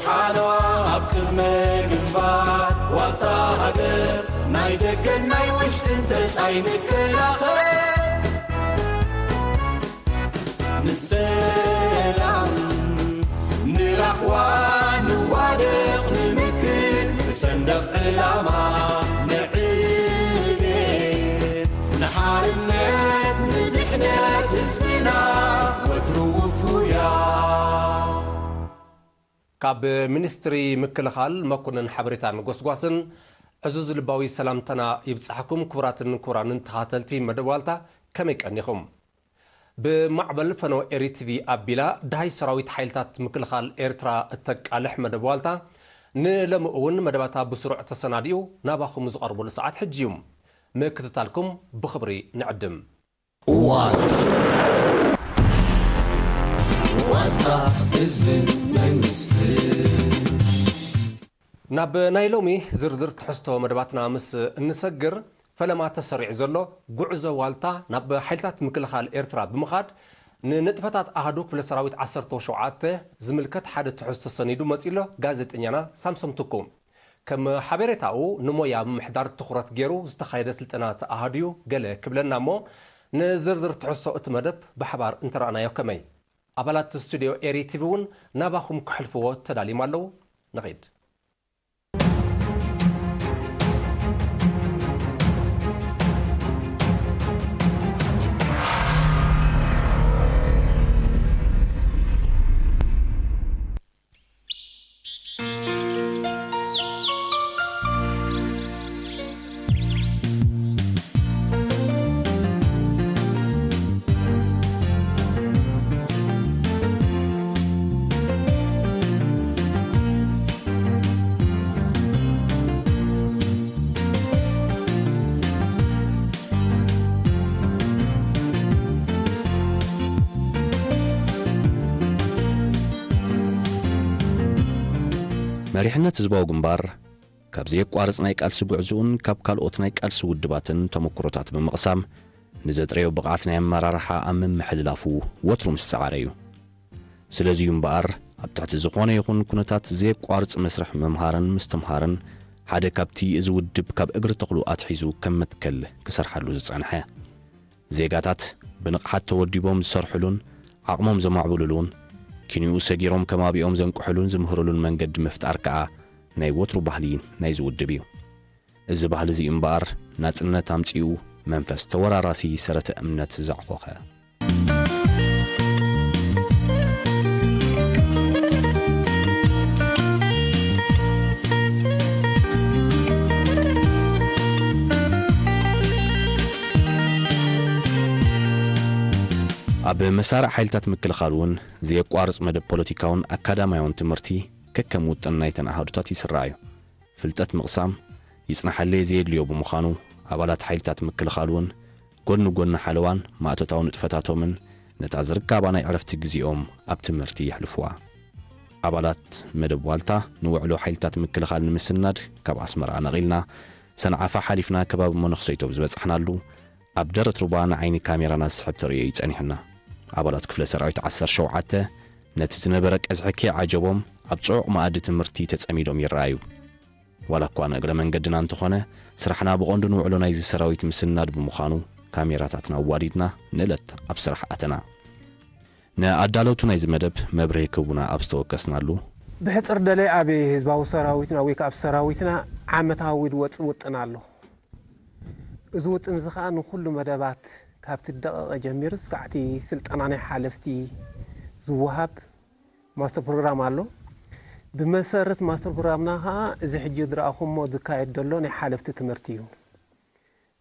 ሓለዋ ኣብ ቅድመ ግንባር ዋልታ ሃገር ናይ ደገን ናይ ውሽጥን ተጻይ ንከላኸል። ንሰላም ንራህዋ ንዋደቕ ንምክን ንሰንደቕ ዕላማ ንዕቤት ንሓርነት ንድሕነት ህዝብና ወትሩ ውፉያ። ካብ ሚኒስትሪ ምክልኻል መኮንን ሓበሬታን ጎስጓስን ዕዙዝ ልባዊ ሰላምታና ይብጻሕኩም። ክቡራትን ክቡራንን ተኻተልቲ መደብ ዋልታ፣ ከመይ ቀኒኹም? ብማዕበል ፈነወ ኤሪ ቲቪ ኣቢላ ደሃይ ሰራዊት ሓይልታት ምክልኻል ኤርትራ እተቃልሕ መደብ ዋልታ፣ ንሎሚ እውን መደባታ ብስሩዕ ተሰናዲኡ ናባኹም ዝቐርበሉ ሰዓት ሕጂ እዩ። ምክትታልኩም ብኽብሪ ንዕድም። ዋልታ፣ ዋልታ ህዝብን መንግስትን። ናብ ናይ ሎሚ ዝርዝር ትሕዝቶ መደባትና ምስ እንሰግር፣ ፈለማ ተሰሪዑ ዘሎ ጉዕዞ ዋልታ ናብ ሓይልታት ምክልኻል ኤርትራ ብምኻድ፣ ንንጥፈታት ኣሃዱ ክፍለ ሰራዊት ዓሰርተ ሸውዓተ ዝምልከት ሓደ ትሕዝቶ ሰኒዱ መጺኡ ኣሎ ጋዜጠኛና ሳምሶም ትኩ። ከም ሓበሬታኡ፣ ንሞያ ምምሕዳር ትኹረት ገይሩ ዝተኻየደ ስልጠና ተኣሃዱ እዩ ገለ ክብለና እሞ፣ ንዝርዝር ትሕዝቶ እቲ መደብ ብሓባር እንተረኣናዮ ከመይ? ኣባላት ስቱድዮ ኤሪ ቲቪ እውን ናባኹም ከሕልፍዎ ተዳልዮም ኣለዉ። ንኺድ። መሪሕነት ህዝባዊ ግንባር ካብ ዘየቋርጽ ናይ ቃልሲ ጉዕዞኡን ካብ ካልኦት ናይ ቃልሲ ውድባትን ተመኩሮታት ብምቕሳም፣ ንዘጥረዮ ብቕዓት ናይ ኣመራርሓ ኣብ ምምሕልላፉ ወትሩ ምስ ጸዓረ እዩ። ስለዚ እዩ እምበኣር፣ ኣብ ትሕቲ ዝኾነ ይኹን ኩነታት ዘየቋርጽ መስርሕ ምምሃርን ምስትምሃርን ሓደ ካብቲ እዚ ውድብ ካብ እግሪ ተኽሉ ኣትሒዙ ከም መትከል ክሰርሓሉ ዝጸንሐ። ዜጋታት ብንቕሓት ተወዲቦም ዝሰርሕሉን ዓቕሞም ዘማዕብልሉን፣ ኪንኡ ሰጊሮም ከባቢኦም ዘንቅሕሉን ዝምህርሉን መንገዲ ምፍጣር ከኣ ናይ ወትሩ ባህሊ ናይዚ ውድብ እዩ። እዚ ባህሊ እዚ እምበኣር ናጽነት ኣምጺኡ መንፈስ ተወራራሲ ሰረተ እምነት ዘዕኾኸ። ኣብ መሳርዕ ሓይልታት ምክልኻል እውን ዘየቋርጽ መደብ ፖለቲካውን ኣካዳማያውን ትምህርቲ ከከም ውጥን ናይተን ኣሃዱታት ይስራዕ እዩ። ፍልጠት ምቕሳም ይጽናሓለይ ዘየድልዮ ብምዃኑ፣ ኣባላት ሓይልታት ምክልኻል እውን ጎድኒ ጎድኒ ሓለዋን ማእቶታዊ ንጥፈታቶምን ነታ ዝርካባ ናይ ዕረፍቲ ግዜኦም ኣብ ትምህርቲ የሕልፉዋ። ኣባላት መደብ ዋልታ ንውዕሎ ሓይልታት ምክልኻል ንምስናድ ካብ ኣስመራ ነቒልና ሰንዓፈ ሓሊፍና ከባቢ መነኽሰይቶ ብዝበጻሕናሉ፣ ኣብ ደረት ሩባ ንዓይኒ ካሜራና ዝስሕብ ተርእዮ እዩ ጸኒሑና። ኣባላት ክፍለ ሰራዊት ዓሰርተ ሸውዓተ ነቲ ዝነበረ ቀዝሒ ከይዓጀቦም ኣብ ጽዑቕ መኣዲ ትምህርቲ ተጸሚዶም ይረኣዩ። ዋላ እኳ ንእግረ መንገድና እንተኾነ፣ ስራሕና ብቐንዱ ንውዕሎ ናይዚ ሰራዊት ምስናድ ብምዃኑ፣ ካሜራታትና ኣዋዲድና ንእለት ኣብ ስራሕ ኣተና። ንኣዳለውቱ ናይዚ መደብ መብርሂ ክህቡና ኣብ ዝተወከስናሉ፣ ብሕጽር ደለይ ኣብ ህዝባዊ ሰራዊትና ወይ ከኣ ኣብ ሰራዊትና ዓመታዊ ዝወጽእ ውጥን ኣሎ። እዚ ውጥን እዚ ከኣ ንኹሉ መደባት ካብቲ ደቐቐ ጀሚሩ እስካዕ እቲ ስልጠና ናይ ሓለፍቲ ዝወሃብ ማስተር ፕሮግራም ኣሎ። ብመሰረት ማስተር ፕሮግራምና ከኣ እዚ ሕጂ ዝረኣኹሞ ዝካየድ ዘሎ ናይ ሓለፍቲ ትምህርቲ እዩ።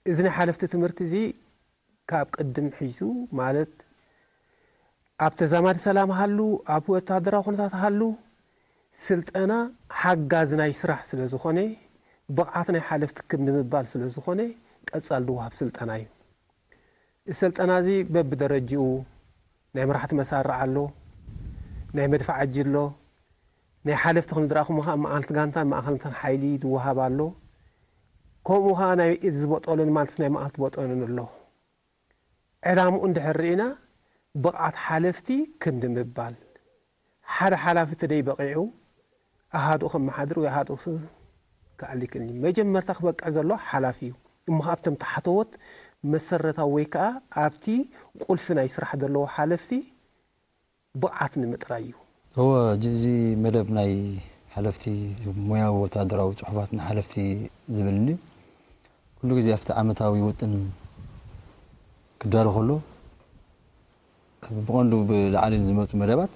እዚ ናይ ሓለፍቲ ትምህርቲ እዚ ካብ ቅድም ሒዙ፣ ማለት ኣብ ተዛማዲ ሰላም ሃሉ፣ ኣብ ወታደራዊ ኩነታት ሃሉ፣ ስልጠና ሓጋዚ ናይ ስራሕ ስለ ዝኾነ፣ ብቕዓት ናይ ሓለፍቲ ክብ ንምባል ስለ ዝኾነ፣ ቀጻል ዝወሃብ ስልጠና እዩ። እዚ ስልጠና እዚ በብደረጅኡ ናይ መራሕቲ መሳርዕ ኣሎ፣ ናይ መድፍዓጂ ኣሎ፣ ናይ ሓለፍቲ ከም ዝረኣኹሞ ከኣ መዓልቲ ጋንታን ማእኸልንታን ሓይሊ ዝወሃብ ኣሎ። ከምኡ ከኣ ናይ እዚ ቦጦሎን ማለት ናይ መዓልቲ ቦጦሎን ኣሎ። ዕላምኡ እንድሕር ርኢና፣ ብቕዓት ሓለፍቲ ክብ ንምባል፣ ሓደ ሓላፊ ተደይ በቒዑ፣ ኣሃዱ ከመሓድር ወይ ኣሃዱ ክኣል ይክእል እዩ። መጀመርታ ክበቅዕ ዘለዎ ሓላፊ እዩ። እሞ ኣብቶም ታሕተዎት መሰረታዊ ወይ ከዓ ኣብቲ ቁልፊ ናይ ስራሕ ዘለዎ ሓለፍቲ ብቕዓት ንምጥራይ እዩ። እወ፣ እዚ መደብ ናይ ሓለፍቲ፣ ሞያዊ ወታደራዊ ጽሑፋት ንሓለፍቲ ዝብል እዩ። ኩሉ ግዜ ኣብቲ ዓመታዊ ውጥን ክዳሎ ከሎ፣ ብቐንዱ ብላዕሊ ዝመጹ መደባት፣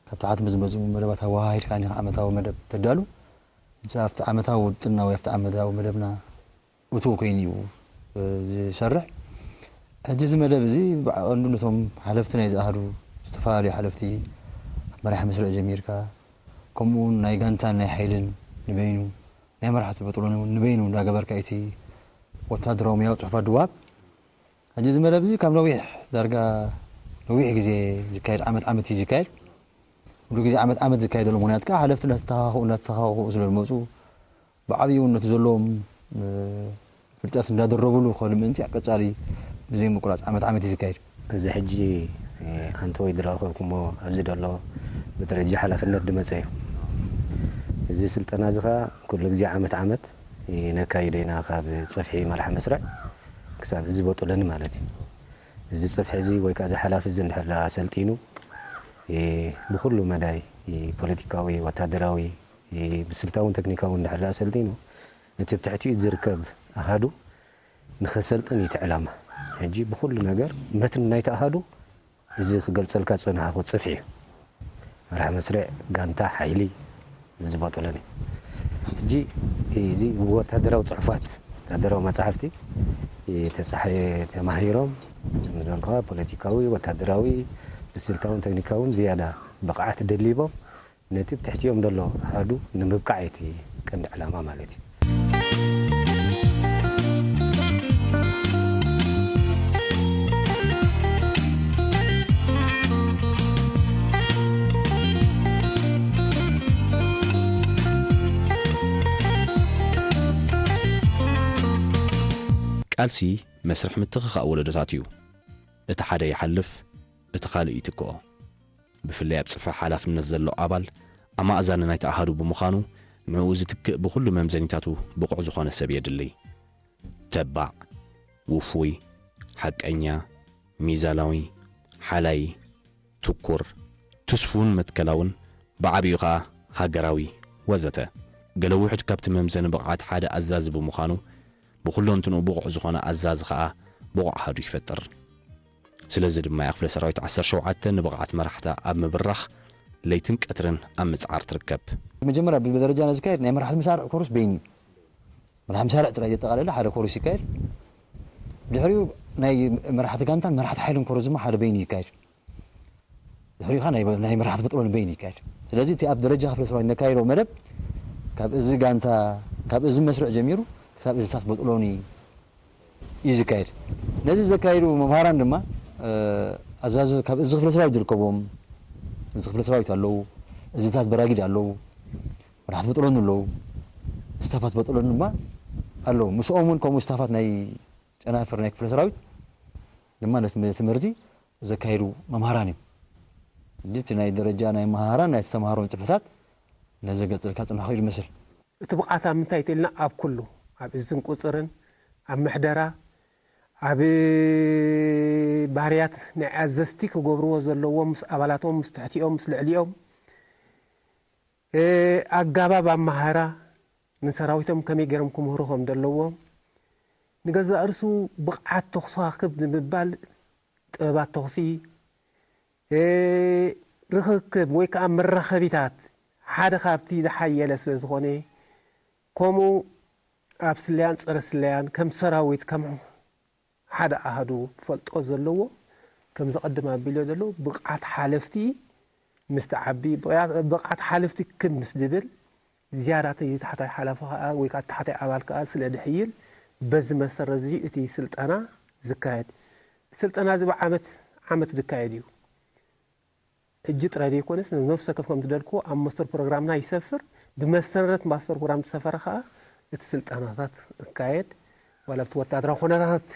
ካብ ታሕቲ ዝመጹ መደባት ኣወሃሂድካ ኒኻ ዓመታዊ መደብ ተዳሉ። እዚ ኣብቲ ዓመታዊ ውጥንና ወይ ኣብቲ ዓመታዊ መደብና እትው ኮይኑ እዩ፣ እ፣ ዝሰርሕ። ሕጂ እዚ መደብ እዚ ብቐንዱ ነቶም ሓለፍቲ ናይ ዝኣህዱ፣ ዝተፈላለዩ ሓለፍቲ፣ ካብ መራሒ መስርዕ ጀሚርካ፣ ከምኡ እውን ናይ ጋንታን ናይ ሓይልን ንበይኑ፣ ናይ መራሕቲ በጥሎን እውን ንበይኑ እንዳገበርካ እቲ ወታደራዊ ሞያዊ ጽሑፋት ድዋብ። ሕጂ እዚ መደብ እዚ ካብ ነዊሕ፣ ዳርጋ ነዊሕ ግዜ ዝካየድ፣ ዓመት ዓመት እዩ ዝካየድ። ኩሉ ግዜ ዓመት ዓመት ዝካየደሉ ምኽንያት ከዓ ሓለፍቲ እናተተኻኽኡ፣ እናተተኻኽኡ ስለ ዝመፁ፣ ብዓብዩ ነቲ ዘለዎም፣ እ፣ ፍልጠት እንዳደረብሉ ክኸዱ ምእንቲ ቀጻሊ ብዘይ ምቁራጽ ዓመት ዓመት እዩ ዝካየድ። እዚ ሕጂ፣ እ፣ ኣንተ ወይ ዝረኸብኩሞ ኣብዚ ዘሎ ብደረጃ ሓላፍነት ዝመጸ እዩ። እዚ ስልጠና እዚ ኸኣ ኩሉ ግዜ ዓመት ዓመት፣ እ፣ ነካይዶ ኢና፣ ካብ ጽፍሒ መርሓ መስርዕ ክሳብ እዚ በጡለኒ ማለት እዩ። እዚ ጽፍሒ እዚ ወይ ከኣ እዚ ሓላፊ እዚ እንድሕር ደኣ ኣሰልጢኑ፣ እ፣ ብኹሉ መዳይ፣ እ፣ ፖለቲካዊ፣ ወታደራዊ፣ እ፣ ብስልታውን ቴክኒካውን እንድሕር ደኣ ኣሰልጢኑ፣ እቲ ብትሕቲኡ ዝርከብ ኣሃዱ ንኸሰልጥን እዩ እቲ ዕላማ። ሕጂ ብኹሉ ነገር መትኒ ናይቲ ኣሃዱ እዚ ክገልጸልካ ዝጸናሕኩ ጽፍሒ እዩ። መርሓ መስርዕ፣ ጋንታ፣ ሓይሊ ዝበጡለኒ። ሕጂ እዚ ወታደራዊ ጽሑፋት፣ ወታደራዊ መጻሕፍቲ ተጻሒ-፣ ተማሂሮም፣ ዝመደልኳ ፖለቲካዊ፣ ወታደራዊ፣ ብስልታውን ቴክኒካውን ዝያዳ ብቕዓት ደሊቦም፣ ነቲ ብትሕቲኦም ዘሎ ኣሃዱ ንምብቃዕ እዩ እቲ ቀንዲ ዕላማ ማለት እዩ። ቃልሲ መስርሕ ምትኽኻእ ወለዶታት እዩ። እቲ ሓደ ይሓልፍ፣ እቲ ካልእ ይትክኦ። ብፍላይ ኣብ ጽፍሒ ሓላፍነት ዘሎ ኣባል ኣማእዛኒ ናይቲ ኣሃዱ ብምዃኑ፣ ንዕኡ ዝትክእ ብኹሉ መምዘኒታቱ ብቑዕ ዝኾነ ሰብ የድሊ። ተባዕ፣ ውፉይ፣ ሓቀኛ፣ ሚዛናዊ፣ ሓላይ፣ ትኩር፣ ትስፉውን መትከላውን፣ ብዓቢኡ ኸኣ ሃገራዊ፣ ወዘተ። ገለ ውሑድ ካብቲ መምዘኒ ብቕዓት ሓደ ኣዛዚ ብምዃኑ፣ ብኹለንትንኡ ብቑዕ ዝኾነ ኣዛዚ ኸኣ ብቑዕ ኣሃዱ ይፈጥር። ስለዚ ድማ እያ ክፍለ ሰራዊት ዓሰርተ ሸውዓተ ንብቕዓት መራሕታ ኣብ ምብራኽ ለይትን ቀትርን ኣብ ምጽዓር ትርከብ። መጀመርያ ብደረጃና ዝካየድ ናይ መራሕቲ መሳርዕ ኮርስ በይኑ እዩ። መራሕቲ መሳርዕ ጥራይ ዘጠቓለለ ሓደ ኮርስ ይካየድ። ድሕሪኡ ናይ መራሕቲ ጋንታን መራሕቲ ሓይልን ኮርስ ድማ ሓደ በይኑ ይካየድ። ድሕሪኡ ኸኣ ናይ፣ ናይ መራሕቲ በጥሎን በይኑ ይካየድ። ስለዚ እቲ ኣብ ደረጃ ክፍለ ሰራዊት ነካይዶ መደብ ካብ እዚ ጋንታ፣ ካብ እዚ መስርዕ ጀሚሩ ክሳብ እዝታት በጥሎን እዩ ዝካየድ። ነዚ ዘካይዱ መምሃራን ድማ፣ እ፣ ኣዛዚ ካብ እዚ ክፍለ ሰራዊት ዝርከቦም፣ እዚ ክፍለ ሰራዊት ኣለዉ፣ እዝታት በራጊድ ኣለዉ፣ መራሕቲ በጥሎን ኣለዉ፣ ስታፋት በጥሎን ድማ ኣለዉ። ምስኦም እውን ከምኡ ስታፋት ናይ ጨናፍር ናይ ክፍለ ሰራዊት ድማ ነቲ ትምህርቲ ዘካይዱ መምሃራን እዮም። ሕጂ እቲ ናይ ደረጃ ናይ መምሃራን ናይ ዝተምሃሮም ጽሑፋት ነዚ ገልጸልካ ጽናሑ እዩ ዝመስል። እቲ ብቕዓት ኣብ ምንታይ ተኢልና፣ ኣብ ኩሉ፣ ኣብ እዝን ቁጽርን፣ ኣብ ምሕደራ፣ ኣብ ባህርያት ናይ ኣዘዝቲ ክገብርዎ ዘለዎም ምስ ኣባላቶም፣ ምስ ትሕቲኦም፣ ምስ ልዕሊኦም፣ እ፣ ኣጋባብ ኣመሃህራ፣ ንሰራዊቶም ከመይ ገይሮም ክምህሩ ከም ዘለዎም፣ ንገዛእ ርእሱ ብቕዓት ተኹሲ ክብ ንምባል ጥበባት ተኹሲ፣ እ፣ ርኽክብ ወይ ከዓ መራኸቢታት ሓደ ካብቲ ዝሓየለ ስለ ዝኾነ፣ ከምኡ ኣብ ስለያን ጸረ ስለያን ከም ሰራዊት፣ ከም ሓደ ኣሃዱ ክፈልጦ ዘለዎ፣ ከምዚ ቅድም ኣቢለ ዘሎ ብቕዓት ሓለፍቲ ምስ ትዓቢ፣ ብቕዓት፣ ብቕዓት ሓለፍቲ ክብ ምስ ድብል፣ ዝያዳ እቲ ታሕታይ ሓላፊ ከኣ ወይ ከኣ ታሕታይ ኣባል ከኣ ስለ ድሕይል፣ በዚ መሰረት እዚ እቲ ስልጠና ዝካየድ። ስልጠና እዚ ብዓመት ዓመት ዝካየድ እዩ። ሕጂ ጥራይ ዘይኮነስ፣ ነፍሲ ወከፍ ከም ትደልኩ ኣብ ማስተር ፕሮግራምና ይሰፍር። ብመሰረት ማስተር ፕሮግራም ዝሰፈረ ከኣ እቲ ስልጠናታት ይካየድ። ዋላ ኣብቲ ወታደራዊ ኩነታት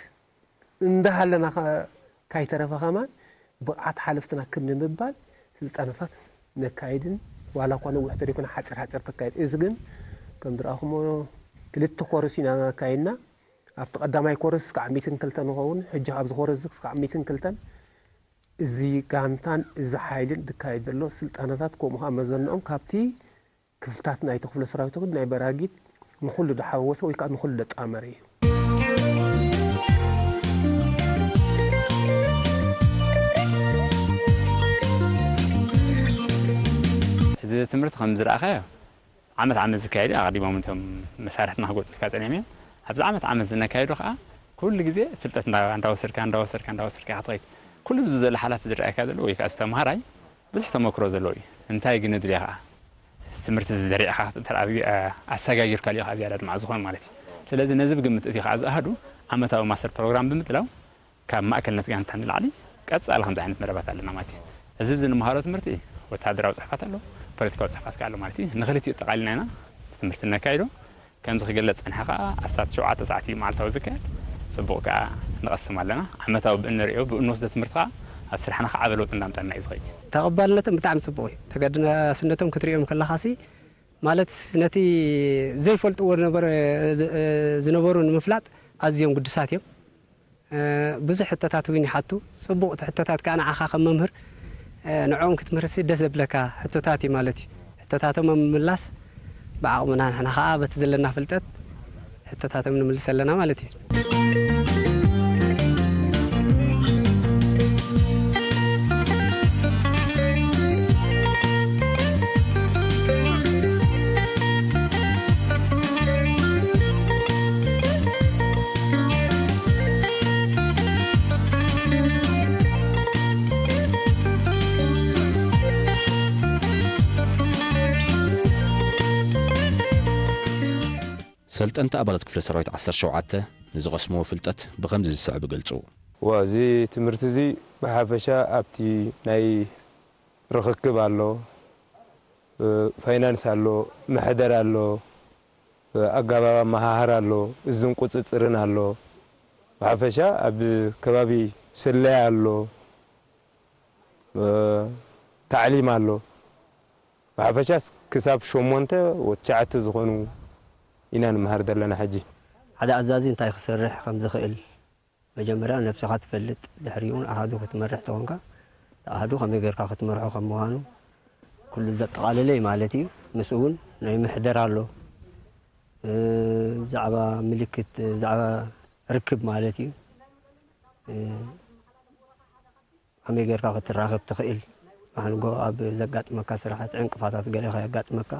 እንዳሃለና ከ-፣ ካይተረፈ ከማን ብቕዓት ሓለፍትና ክብ ንምባል ስልጠናታት ነካይድን ዋላ እኳ ነዊሕ ተደይኮነ ሓፂር ሓፂር ተካየድ። እዚ ግን ከም ዝረኣኹሞ ክልተ ኮርስ ኢና ኣካይድና። ኣብቲ ቀዳማይ ኮርስ ክሳብ ሚእትን ክልተን ንኸውን፣ ሕጂ ኣብዚ ኮርስ እዚ ክሳብ ሚእትን ክልተን እዚ ጋንታን እዚ ሓይልን ዝካየድ ዘሎ ስልጠናታት፣ ከምኡ ከዓ መዘንኦም ካብቲ ክፍልታት ናይቲ ክፍለ ሰራዊት ይኹን ናይ በራጊት ንኹሉ ዝሓወሰ ወይ ከዓ ንኹሉ ዘጣመረ እዩ። እዚ ትምህርቲ ከም ዝረኣኻዮ ዓመት ዓመት ዝካየድ እዩ። ኣቐዲሞም እቶም መሳርሕትና ክገልፁልካ ፀኒሖም እዮም። ኣብዚ ዓመት ዓመት ዝነካየዶ ከዓ ኩሉ ግዜ ፍልጠት እንዳ- እንዳወሰድካ እንዳወሰድካ እንዳወሰድካ ክትኸይድ ኩሉ ዝብ ዘሎ ሓላፊ ዝረኣየካ ዘሎ ወይ ከዓ ዝተምሃራይ ብዙሕ ተመክሮ ዘለዎ እዩ። እንታይ ግን ኣድልያ ከዓ ትምህርቲ ዝደሪዕካ ክትእተር ኣብዩ ኣሰጋጊርካ ልዩ ከዓ ዝያዳ ድማ ዝኾን ማለት እዩ። ስለዚ ነዚ ብግምት እቲ ከዓ ዝኣህዱ ዓመታዊ ማስተር ፕሮግራም ብምጥላው ካብ ማእከልነት ጋንታ ንላዕሊ ቀጻሊ ከምዚ ዓይነት መደባት ኣለና ማለት እዩ። እዚ ብዚ ንምሃሮ ትምህርቲ ወተሃደራዊ ጽሕፋት ኣሎ፣ ፖለቲካዊ ጽሕፋት ከኣ ኣሎ ማለት እዩ። ንኽልቲኡ ጠቓሊልና ኢና ትምህርቲ ነካይዶ። ከምዚ ክግለጽ ጸኒሐ ከኣ ኣስታት ሸውዓተ ሰዓት እዩ መዓልታዊ ዝካየድ። ጽቡቕ ከኣ ንቐስም ኣለና። ዓመታዊ ብእንርእዮ ብእንወስዶ ትምህርቲ ከኣ ኣብ ስራሕና ከዓበ ለውጢ እንዳምጻልና እዩ ዝኸይድ። ተቐባልነቶም ብጣዕሚ ጽቡቕ እዩ። ተገዳስነቶም ክትርእዮም ከለኻሲ ማለት ነቲ ዘይፈልጥዎ ዝነበረ ዝነበሩ ንምፍላጥ ኣዝዮም ግዱሳት እዮም። ብዙሕ ሕቶታት እውን ይሓቱ። ጽቡቕ እቲ ሕቶታት ከኣ ንዓኻ ከም መምህር ንዕኦም ክትምህርሲ ደስ ዘብለካ ሕቶታት እዩ ማለት እዩ። ሕቶታቶም ኣብ ምምላስ ብዓቕምና ንሕና ከኣ በቲ ዘለና ፍልጠት ሕቶታቶም ንምልስ ኣለና ማለት እዩ። ሰልጠንቲ ኣባላት ክፍለ ሰራዊት ዓሰርተ ሸውዓተ ንዝቐስምዎ ፍልጠት ብኸምዚ ዝስዕብ ይገልጹ። እወ፣ እዚ ትምህርቲ እዚ ብሓፈሻ ኣብቲ ናይ ርኽክብ ኣሎ፣ ፋይናንስ ኣሎ፣ መሕደር ኣሎ፣ ኣገባብ ኣመሃህራ ኣሎ፣ እዝን ቁፅፅርን ኣሎ። ብሓፈሻ ኣብ ከባቢ ስለያ ኣሎ፣ ታዕሊም ኣሎ። ብሓፈሻ ክሳብ ሸሞንተ ወ ትሽዓተ ዝኾኑ ኢና ንመሃር ዘለና ሕጂ። ሓደ ኣዛዚ እንታይ ክሰርሕ ከም ዝኽእል መጀመርያ ነብስኻ ትፈልጥ፣ ድሕሪኡ እውን ኣሃዱ ክትመርሕ ተኾንካ ኣሃዱ ከመይ ጌርካ ክትመርሖ ከም ምዃኑ ኩሉ ዘጠቓለለ እዩ ማለት እዩ። ምስኡ እውን ናይ ምሕደራ ኣሎ፣ ብዛዕባ ምልክት፣ ብዛዕባ ርክብ ማለት እዩ። ከመይ ጌርካ ክትራኸብ ትኽእል፣ ማሕንጎ ኣብ ዘጋጥመካ ስራሓት ዕንቅፋታት ገለ ከየጋጥመካ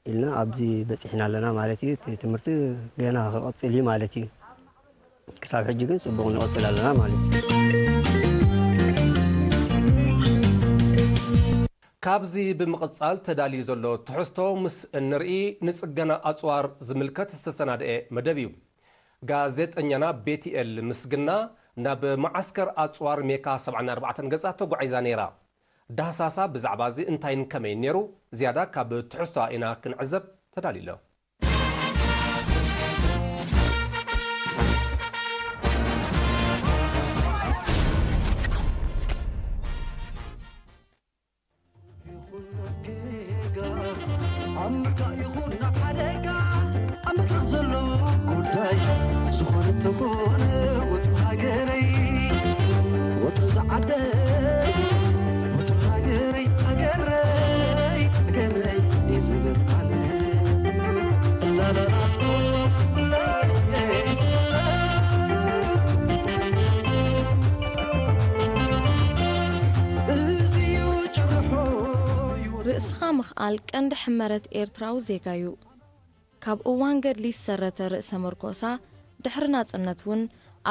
ኢልና ኣብዚ በፂሕና ኣለና ማለት እዩ። እቲ ትምህርቲ ገና ክቕፅል እዩ ማለት እዩ። ክሳብ ሕጂ ግን ፅቡቕ ንቕፅል ኣለና ማለት እዩ። ካብዚ ብምቕፃል ተዳልዩ ዘሎ ትሕዝቶ ምስ እንርኢ፣ ንፅገና ኣፅዋር ዝምልከት ዝተሰናድኤ መደብ እዩ። ጋዜጠኛና ቤቲኤል ምስግና ናብ መዓስከር ኣፅዋር ሜካ ሰብዓን ኣርባዕተን ገፃ ተጓዒዛ ነይራ። ዳህሳሳ ብዛዕባ እዚ እንታይን ከመይን ነይሩ ዝያዳ ካብ ትሕዝቶኣ ኢና ክንዕዘብ ተዳልዩ ኣሎ። ኣብ ምርጋእ ይኹን ናብ ሓደጋ ኣብ መድረኽ ዘሎ ጉዳይ ዝኾነ ተኾነ ወትሩ ሃገረይ ወትሩ ዝዓደይ ወትሩ ሃገረይ ሃገረይ ሃገረይ ይዝብል ኣነ ላላላ ርእስኻ ምኽኣል ቀንዲ ሕመረት ኤርትራዊ ዜጋ'ዩ። ካብ እዋን ገድሊ ዝሰረተ ርእሰ መርኮሳ፣ ድሕሪ ናጽነት እውን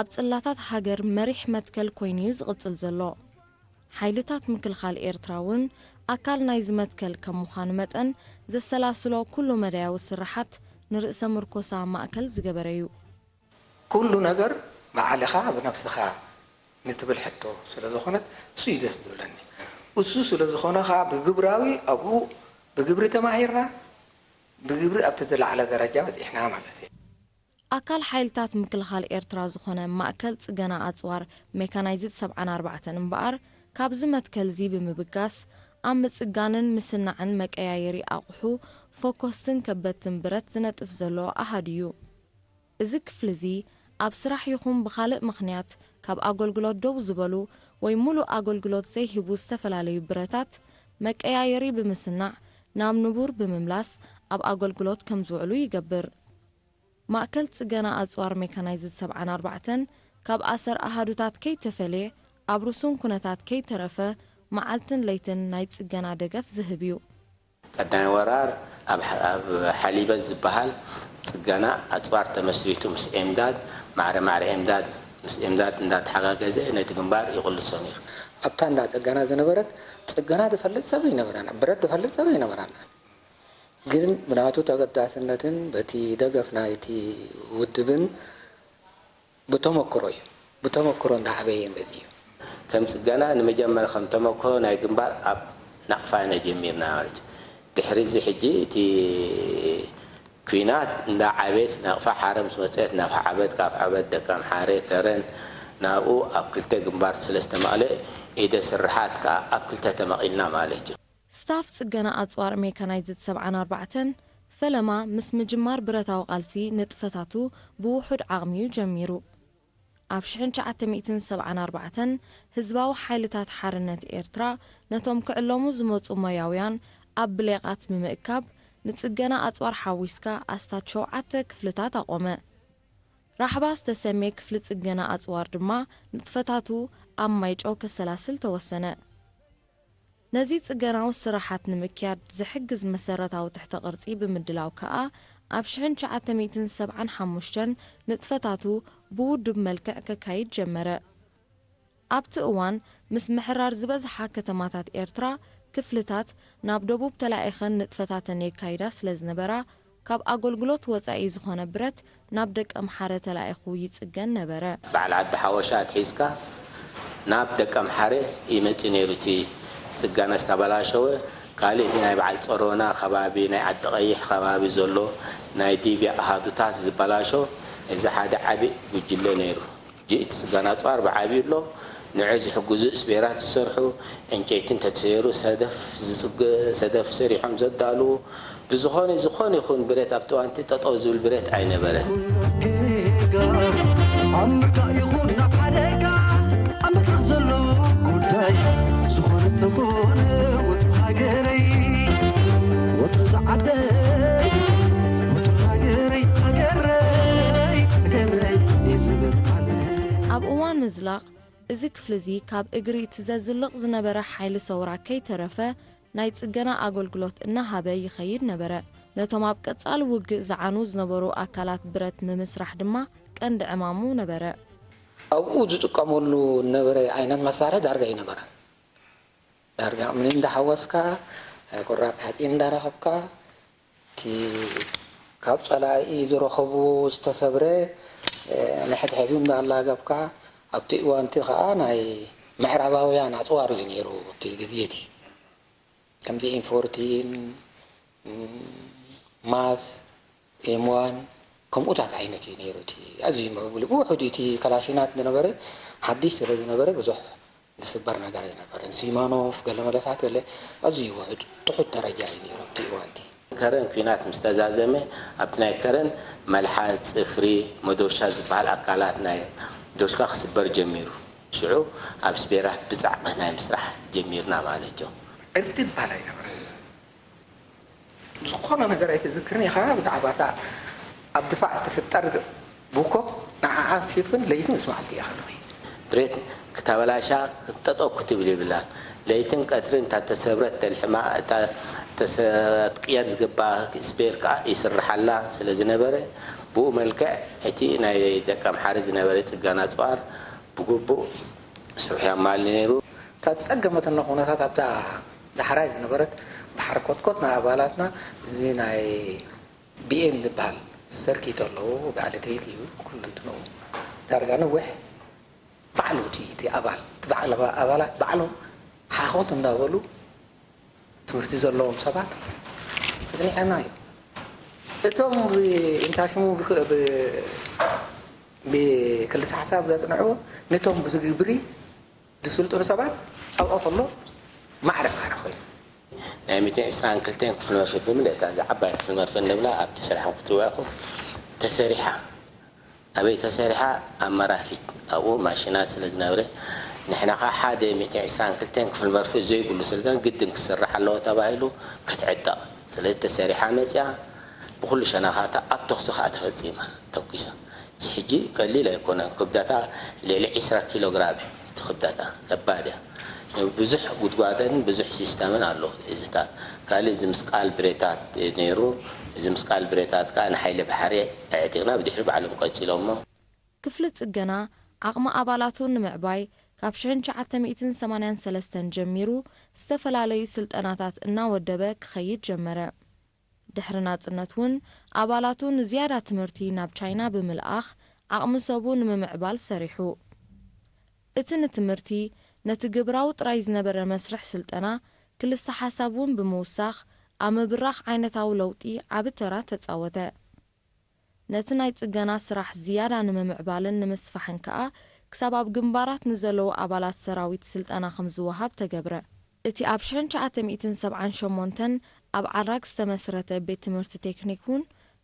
ኣብ ጽላታት ሃገር መሪሕ መትከል ኮይኑ'ዩ ዝቕጽል ዘሎ። ሓይልታት ምክልኻል ኤርትራ እውን ኣካል ናይዚ መትከል ከም ምዃኑ መጠን፣ ዘሰላስሎ ኩሉ መዳያዊ ስርሓት ንርእሰ ምርኮሳ ማእከል ዝገበረ'ዩ። ኩሉ ነገር ባዕልኻ ብነብስኻ ንትብል ሕቶ ስለ ዝኾነት እሱ እዩ ደስ ዝብለኒ። እሱ ስለ ዝኾነ ኸዓ ብግብራዊ ኣብኡ ብግብሪ ተማሂርና ብግብሪ ኣብቲ ዝለዓለ ደረጃ በፂሕና ማለት እዩ። ኣካል ሓይልታት ምክልኻል ኤርትራ ዝኾነ ማእከል ጽገና ኣጽዋር ሜካናይዝድ ሰብዓን ኣርባዕተን እምበኣር ካብዚ መትከልዚ ብምብጋስ፣ ኣብ ምጽጋንን ምስናዕን መቀያየሪ ኣቑሑ፣ ፎኮስትን ከበድትን ብረት ዝነጥፍ ዘሎ ኣሃዱ እዩ። እዚ ክፍሊ እዚ ኣብ ስራሕ ይኹን ብኻልእ ምኽንያት ካብ ኣገልግሎት ደው ዝበሉ ወይ ሙሉእ ኣገልግሎት ዘይህቡ ዝተፈላለዩ ብረታት መቀያየሪ ብምስናዕ ናብ ንቡር ብምምላስ ኣብ ኣገልግሎት ከም ዝውዕሉ ይገብር። ማእከል ጽገና ኣጽዋር ሜካናይዝድ ሰብዓን ኣርባዕተን ካብ ኣሰር ኣሃዱታት ከይተፈልየ ኣብ ርሱን ኩነታት ከይተረፈ መዓልትን ለይትን ናይ ጽገና ደገፍ ዝህብ እዩ። ቀዳማይ ወራር ኣብ ሓ- ኣብ ሓሊበት ዝበሃል ጽገና ኣጽዋር ተመስሪቱ ምስ ኤምዳድ ማዕረ ማዕረ ኤምዳድ ምስ ኤምዳድ እንዳተሓጋገዘ ነቲ ግንባር ይቕልሶ ነይሩ። ኣብታ እንዳ ጽገና ዝነበረት ጽገና ዝፈልጥ ሰብ ኣይነበረን፣ ብረት ዝፈልጥ ሰብ ኣይነበረን። ግን ብናቱ ተገዳስነትን በቲ ደገፍ ናይቲ ውድብን ብተመክሮ እዩ። ብተመክሮ እንዳዓበየ መጺኡ። ከም ጽገና ንመጀመርያ ከም ተመክሮ ናይ ግንባር ኣብ ናቕፋ ኢና ጀሚርና ማለት እዩ። ድሕሪ እዚ ሕጂ እቲ ኲናት እንዳዓበየስ ናቕፋ ሓረ ምስ መጸት ናቕፋ ዓበት ካብ ዓበት ደቀምሓረ ከረን ናብኡ ኣብ ክልተ ግንባር ስለ ዝተመቕለ ኢደ ስርሓት ከኣ ኣብ ክልተ ተመቒልና ማለት እዩ። ስታፍ ጽገና ኣጽዋር ሜካናይዝድ ሰብዓን ኣርባዕተን ፈለማ ምስ ምጅማር ብረታዊ ቃልሲ ንጥፈታቱ ብውሑድ ዓቕሚ'ዩ ጀሚሩ። ኣብ ሽሕን ትሽዓተ ሚእትን ሰብዓን ኣርባዕተን ህዝባዊ ሓይልታት ሓርነት ኤርትራ ነቶም ክዕለሙ ዝመጹ ሞያውያን ኣብ ብሌቓት ብምእካብ ንጽገና ኣጽዋር ሓዊስካ ኣስታት ሸውዓተ ክፍልታት ኣቖመ። ራሕባ ዝተሰምየ ክፍሊ ጽገና ኣጽዋር ድማ ንጥፈታቱ ኣብ ማይጨው ከሰላስል ተወሰነ። ነዚ ጽገናዊ ስራሓት ንምክያድ ዝሕግዝ መሰረታዊ ትሕተ ቅርጺ ብምድላው ከኣ ኣብ ሽሕን ትሽዓተ ሚእትን ሰብዓን ሓሙሽተን ንጥፈታቱ ብውዱብ መልክዕ ከካይድ ጀመረ። ኣብቲ እዋን ምስ ምሕራር ዝበዝሓ ከተማታት ኤርትራ ክፍልታት ናብ ደቡብ ተላኢኸን ንጥፈታተን የካይዳ ስለ ዝነበራ ካብ ኣገልግሎት ወጻኢ ዝኾነ ብረት ናብ ደቀምሓረ ተላኢኹ ይጽገን ነበረ። በዓል ዓዲ ሓወሻ ኣትሒዝካ ናብ ደቀምሓረ ይመጽእ ነይሩ እቲ ጽገና ዝተበላሸወ። ካልእ ናይ በዓል ጸሮና ከባቢ ናይ ዓዲ ቀይሕ ከባቢ ዘሎ ናይ ዲብያ ኣሃዱታት ዝበላሾ እዚ ሓደ ዓቢ ጉጅለ ነይሩ። ሕጂ እቲ ጽገና ኣጽዋር ብዓብዩ ኣሎ። ንዑ ዝሕግዙ እስቤራት ዝሰርሑ፣ ዕንጨይቲ እንተተሰይሩ ሰደፍ ዝጽገ ሰደፍ ሰሪሖም ዘዳልዉ፣ ብዝኾነ ዝኾነ ይኹን ብረት ኣብቲ እዋንቲ ጠጠው ዝብል ብረት ኣይነበረን። ኣብ ምርካእ ይኹን ናብ ሓደጋ ኣብ መድረኽ ዘሎ ጉዳይ ዝኾነ ተኾነ ወትሩ ሃገረይ ወትሩ ዝዓደይ ወትሩ ሃገረይ ሃገረይ ሃገረይ ይዝብል ዓለ ኣብ እዋን ምዝላቕ እዚ ክፍሊ እዚ ካብ እግሪ እቲ ዘዝልቕ ዝነበረ ሓይሊ ሰውራ ከይተረፈ ናይ ጽገና ኣገልግሎት እናሃበ ይኸይድ ነበረ። ነቶም ኣብ ቀጻሊ ውግእ ዝዓኑ ዝነበሩ ኣካላት ብረት ምምስራሕ ድማ ቀንዲ ዕማሙ ነበረ። ኣብኡ ዝጥቀመሉ ዝነበረ ዓይነት መሳርሒ ዳርጋ ኣይነበረን። ዳርጋ እምኒ እንዳሓወስካ፣ ቁራጽ ሓጺን እንዳረኸብካ፣ እቲ ካብ ጸላኢ ዝረኸብዎ ዝተሰብረ ንሕድሕዱ እንዳኣላገብካ፣ ኣብቲ እዋንቲ ከኣ ናይ ምዕራባውያን ኣጽዋር እዩ ነይሩ እቲ ግዜ እቲ። ከምዚ ኤም ፎርቲን፣ ማስ፣ ኤም ዋን ከምኡታት ዓይነት እዩ ነይሩ እቲ ኣዝዩ ምዕቡል እዩ። ብውሑድ እዩ እቲ ከላሽናት ዝነበረ፣ ሓድሽ ስለ ዝነበረ ብዙሕ ዝስበር ነገር ኣይነበረን። ሲማኖፍ፣ ገለ መለታት ገለ ኣዝዩ ውሑድ፣ ትሑት ደረጃ እዩ ነይሩ ኣብቲ እዋንቲ። ከረን ኲናት ምስ ተዛዘመ ኣብቲ ናይ ከረን መልሓስ፣ ጽፍሪ፣ መዶሻ ዝበሃል ኣካላት ናይ ዶሽካ ክስበር ጀሚሩ። ሽዑ ኣብ ስቤራት ብጻዕቒ ናይ ምስራሕ ጀሚርና ማለት እዩ። ዕርፍቲ ዝበሃል ኣይነበረን። ዝኾነ ነገር ኣይትዝክርን ኢኻ ብዛዕባ እታ ኣብ ድፋዕ እትፍጠር ቡኮ ንዓኣ ክትሽፍን ለይትን ምስ መዓልቲ ኢኻ ትኸይድ። ብሬት ክተበላሻ ጠጠው ክትብል የብላን። ለይትን ቀትርን እታ ተሰብረት ተልሕማ እታ ተሰ- ክትቅየር ዝግባ ስፔር ከዓ ይስርሓላ ስለ ዝነበረ ብኡ መልክዕ እቲ ናይ ደቀምሓረ ዝነበረ ፅገና ፅዋር ብግቡእ ስርሑ የማሊ ነይሩ። እታ ዝፀገመትና ኩነታት ኣብታ ዳሕራይ ዝነበረት ባሕሪ ኮትኮት ናይ ኣባላትና እዚ ናይ ቢኤም ዝበሃል ሰርኪት ኣለዎ ብኣለትሪክ እዩ ኩሉ እንትንኡ ዳርጋ ነዊሕ ባዕሉ እቲ እቲ ኣባል እቲ በዓል ኣባላት ባዕሎም ሓኾት እንዳበሉ ትምህርቲ ዘለዎም ሰባት ኣፅኒዕና እዩ። እቶም እንታሽሙ ብክልሰ ሓሳብ ዘፅንዕዎ ነቶም ብዝግብሪ ዝስልጥኑ ሰባት ኣብኣ ከሎ ማዕረ ማዕረ ኮይኑ ናይ ሚእትን ዕስራን ክልተን ክፍሊ መርፍእ ብምልእታ እዛ ዓባይ ክፍሊ መርፍእ እንብላ ኣብቲ ስራሕ ክትሪዋ ኢኹም ተሰሪሓ። ኣበይ ተሰሪሓ? ኣብ መራፊት ኣብኡ ማሽናት ስለ ዝነብረ ንሕና ኸዓ ሓደ ሚእትን ዕስራን ክልተን ክፍሊ መርፍእ ዘይብሉ ስልጣን ግድን ክስራሕ ኣለዎ ተባሂሉ ክትዕጠቕ። ስለዚ ተሰሪሓ መፅያ ብኩሉ ሸነኻታ ኣብ ተኹሲ ከዓ ተፈፂማ ተኩሳ። እዚ ሕጂ ቀሊል ኣይኮነን። ክብደታ ልዕሊ ዕስራ ኪሎ ግራም እዩ እቲ ክብደታ። ከባድ እያ። ብዙሕ ጉድጓደን ብዙሕ ሲስተምን ኣሎ። እዚታት ካልእ እዚ ምስቃል ብሬታት ነይሩ። እዚ ምስቃል ብሬታት ከዓ ንሓይሊ ባሕሪ ኣዕጢቕና ብድሕሪ ባዕሎም ቀፂሎሞ። ክፍሊ ጽገና ዓቕሚ ኣባላቱ ንምዕባይ ካብ ሽሕን ትሽዓተ ሚእትን ሰማንያን ሰለስተን ጀሚሩ ዝተፈላለዩ ስልጠናታት እናወደበ ክኸይድ ጀመረ። ድሕሪ ናጽነት እውን ኣባላቱ ንዝያዳ ትምህርቲ ናብ ቻይና ብምልኣኽ ዓቕሚ ሰቡ ንምምዕባል ሰሪሑ። እቲ ንትምህርቲ ነቲ ግብራዊ ጥራይ ዝነበረ መስርሕ ስልጠና ክልሰ ሓሳብ እውን ብምውሳኽ ኣብ ምብራኽ ዓይነታዊ ለውጢ ዓቢ ተራ ተጻወተ። ነቲ ናይ ጽገና ስራሕ ዝያዳ ንምምዕባልን ንምስፋሕን ከኣ ክሳብ ኣብ ግንባራት ንዘለዉ ኣባላት ሰራዊት ስልጠና ከም ዝወሃብ ተገብረ። እቲ ኣብ ሽሕን ትሽዓተ ሚእትን ሰብዓን ሸሞንተን ኣብ ዓራግ ዝተመስረተ ቤት ትምህርቲ ቴክኒክ እውን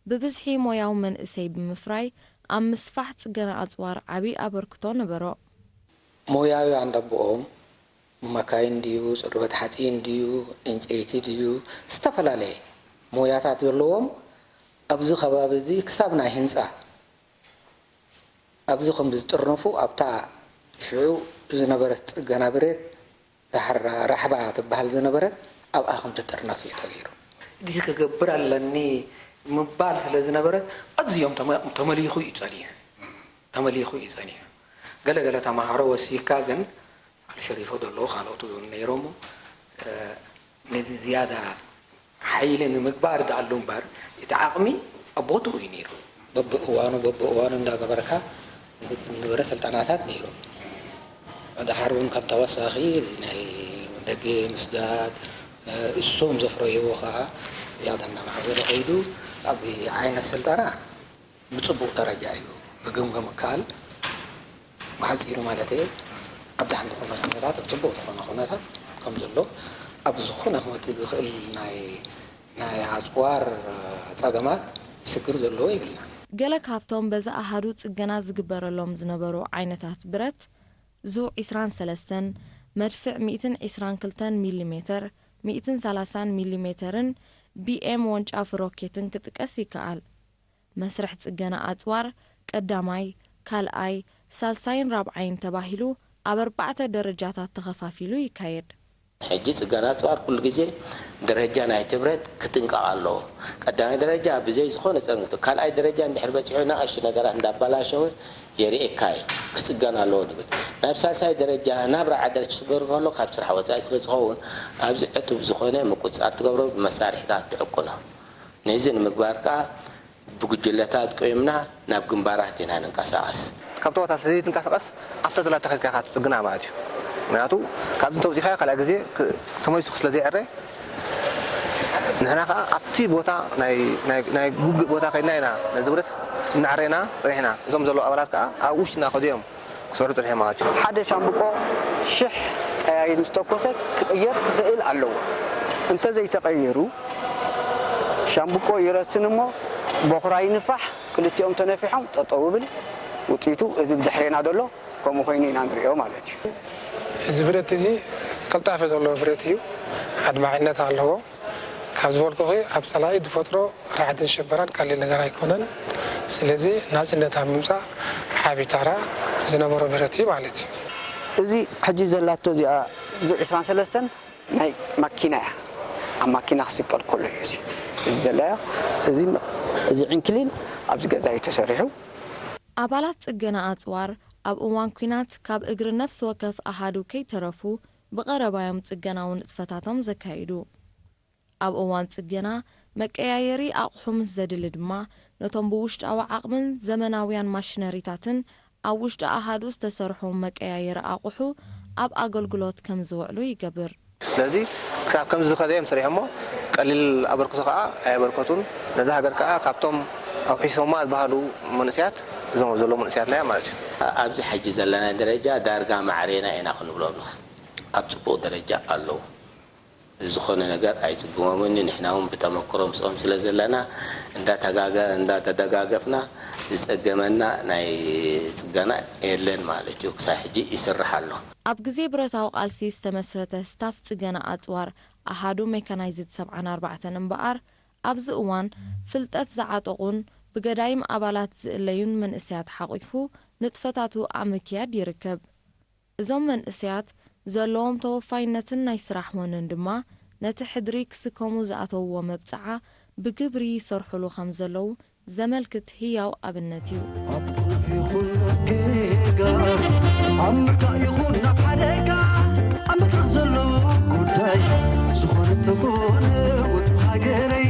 ብብዝሒ ሞያዊ መንእሰይ ብምፍራይ ኣብ ምስፋሕ ጽገና ኣጽዋር ዓቢ ኣበርክቶ ነበሮ። ሞያውያን ደቦኦም መካይን ድዩ፣ ጽርበት ሓጺን ድዩ፣ ዕንጨይቲ ድዩ፣ ዝተፈላለየ ሞያታት ዘለዎም ኣብዚ ከባቢ እዚ ክሳብ ናይ ህንጻ ኣብዚ ከም ዝጥርነፉ ኣብታ ሽዑ ዝነበረት ጽገና ብሬት ዳሕር ራሕባ ትበሃል ዝነበረት ኣብኣ ከም ትጥርነፍ እዩ ተገይሩ። እዚ ክገብር ኣለኒ ምባል ስለ ዝነበረ ኣዝዮም ተመ- ተመሊኹ እዩ ጸኒሑ። ተመሊኹ እዩ ጸኒሑ። ገለ ገለ ተማሃሮ ወሲካ ግን ኣልሸሪፎ ዘለዉ ካልኦት እውን ነይሮሞ ነዚ ዝያዳ ሓይሊ ንምግባር ደኣሉ እምበር እቲ ዓቕሚ ኣብ ቦትኡ እዩ ነይሩ። በብእዋኑ በብእዋኑ እንዳገበርካ ንብረ ስልጠናታት ነይሩ። ደሓር እውን ካብ ተወሳኺ ናይ ደገ ምስዳድ እሶም ዘፍረይዎ ከዓ ዝያዳ እናማዕበለ ከይዱ ኣብ ዓይነት ስልጠና ብፅቡቕ ደረጃ እዩ ክግምገም እከኣል። ብሓፂሩ ማለት እየ ኣብ ዳሕን ዝኾነ ኩነታት ኣብ ፅቡቕ ዝኾነ ኩነታት ከም ዘሎ ኣብ ዝኾነ ክመፅእ ዝኽእል ናይ ናይ ኣፅዋር ፀገማት ሽግር ዘለዎ ይብልናን። ገለ ካብቶም በዚ ኣሃዱ ጽገና ዝግበረሎም ዝነበሩ ዓይነታት ብረት፣ ዙ ዕስራን ሰለስተን፣ መድፍዕ ሚእትን ዕስራን ክልተን ሚሊ ሜተር፣ ሚእትን ሰላሳን ሚሊ ሜተርን ቢኤም ወንጫፊ ሮኬትን ክጥቀስ ይከኣል። መስርሕ ጽገና ኣጽዋር ቀዳማይ፣ ካልኣይ፣ ሳልሳይን ራብዓይን ተባሂሉ ኣብ ኣርባዕተ ደረጃታት ተኸፋፊሉ ይካየድ። ሕጂ ጽገና ኣጽዋር ኩሉ ግዜ ደረጃ ናይቲ ብረት ክጥንቀቕ ኣለዎ። ቀዳማይ ደረጃ ብዘይ ዝኾነ ጸንግቱ፣ ካልኣይ ደረጃ እንድሕር በጺሑ ንኣሽቱ ነገራት እንዳባላሸወ የርእየካ እዩ ክጽገን ኣለዎ ንብል። ናብ ሳልሳይ ደረጃ ናብ ራብዓይ ደረጃ ክትገብር ከሎ ካብ ስራሕ ወጻኢ ስለ ዝኸውን ኣብዚ ዕቱብ ዝኾነ ምቁጽጻር ትገብሮ ብመሳርሒታት ትዕቁኖ። ነዚ ንምግባር ከኣ ብጉጅለታት ቆይምና ናብ ግንባራት ኢና ንንቀሳቐስ። ካብ ተዋታት ዘይትንቀሳቐስ ኣብታ ዘላታ ሒዝካ ኢኻ ትጽግና ማለት እዩ። ምክንያቱ ካብዚ እንተውጺእካዮ ካልኣይ ግዜ ተመሊሱ ስለ ዘይዕረ ንሕና ከዓ ኣብቲ ቦታ ናይ ውግእ ቦታ ከይድና ኢና ነዚ ብረት እናዕረና ፀኒሕና። እዞም ዘለዉ ኣባላት ከዓ ኣብ ውሽጥና ከዲኦም ክሰርሑ ፀኒሖም ማለት እዩ። ሓደ ሻምብቆ ሽሕ ጠያይት ምስ ተኮሰ ክቕየር ክኽእል ኣለዎ። እንተዘይተቐይሩ ሻምብቆ ይረስን እሞ ቦኽራ ይንፋሕ፣ ክልቲኦም ተነፊሖም ጠጠው ይብል። ውፅኢቱ እዚ ብድሕሬና ዘሎ ከምኡ ኮይኑ ኢና ንሪኦ ማለት እዩ። እዚ ብረት እዚ ቅልጣፈ ዘለዎ ብረት እዩ። ኣድማዒነት ኣለዎ። ካብ ዝበልኩኺ ኣብ ፀላኢ ዝፈጥሮ ራዕድን ሽበራን ቀሊል ነገር ኣይኮነን። ስለዚ ናፅነት ኣብ ምምፃእ ዓብዪ ተራ ዝነበሮ ብረት እዩ ማለት እዩ። እዚ ሕጂ ዘላቶ እዚኣ ዙ ዕስራን ሰለስተን ናይ ማኪና እያ። ኣብ ማኪና ክስቀል ከሎ እዩ እዚ እዚ ዘላዮ እዚ እዚ ዕንክሊል ኣብዚ ገዛ እዩ ተሰሪሑ። ኣባላት ጽገና ኣጽዋር ኣብ እዋን ኲናት ካብ እግሪ ነፍሲ ወከፍ ኣሃዱ ከይተረፉ ብቐረባ'ዮም ጽገናዊ ንጥፈታቶም ዘካይዱ። ኣብ እዋን ጽገና መቀያየሪ ኣቑሑ ምስ ዘድሊ ድማ ነቶም ብውሽጣዊ ዓቕምን ዘመናውያን ማሽነሪታትን ኣብ ውሽጢ ኣሃዱ ዝተሰርሑ መቀያየሪ ኣቑሑ ኣብ ኣገልግሎት ከም ዝውዕሉ ይገብር። ስለዚ ክሳብ ከምዚ ዝኸደ እዮም ሰሪሖሞ። ቀሊል ኣበርክቶ ከዓ ኣየበርከቱን። ነዛ ሃገር ከዓ ካብቶም ኣውሒሶማ ዝበሃሉ መንእሰያት እዞም ኣብ ዘለዉ መንእሰያትና እዮም ማለት እዩ። ኣብዚ ሕጂ ዘለና ደረጃ ዳርጋ ማዕሬና ኢና ክንብሎም ንኽእል። ኣብ ጽቡቕ ደረጃ ኣለዉ። ዝኾነ ነገር ኣይጽግሞምን እዩ። ንሕና እውን ብተመክሮ ምስኦም ስለ ዘለና እንዳተጋገ-፣ እንዳተደጋገፍና ዝጸገመና ናይ ጽገና የለን ማለት እዩ። ክሳብ ሕጂ ይስራሕ ኣሎ። ኣብ ግዜ ብረታዊ ቃልሲ ዝተመስረተ ስታፍ ጽገና ኣጽዋር ኣሃዱ ሜካናይዝድ ሰብዓን ኣርባዕተን እምበኣር፣ ኣብዚ እዋን ፍልጠት ዝዓጠቑን ብገዳይም ኣባላት ዝእለዩን መንእሰያት ሓቒፉ ንጥፈታቱ ኣብ ምክያድ ይርከብ። እዞም መንእሰያት ዘለዎም ተወፋይነትን ናይ ስራሕ ወነን ድማ፣ ነቲ ሕድሪ ክስከሙ ዝኣተውዎ መብጽዓ ብግብሪ ይሰርሑሉ ከም ዘለዉ ዘመልክት ህያው ኣብነት እዩ። ኣብ ቁልፊ ይኹን ኣብ ጌጋ፣ ኣብ ምርካእ ይኹን ኣብ ሓደጋ፣ ኣብ መድረኽ ዘሎ ጉዳይ፣ ዝኾነ ተኾነ ወትሩ ሃገረይ፣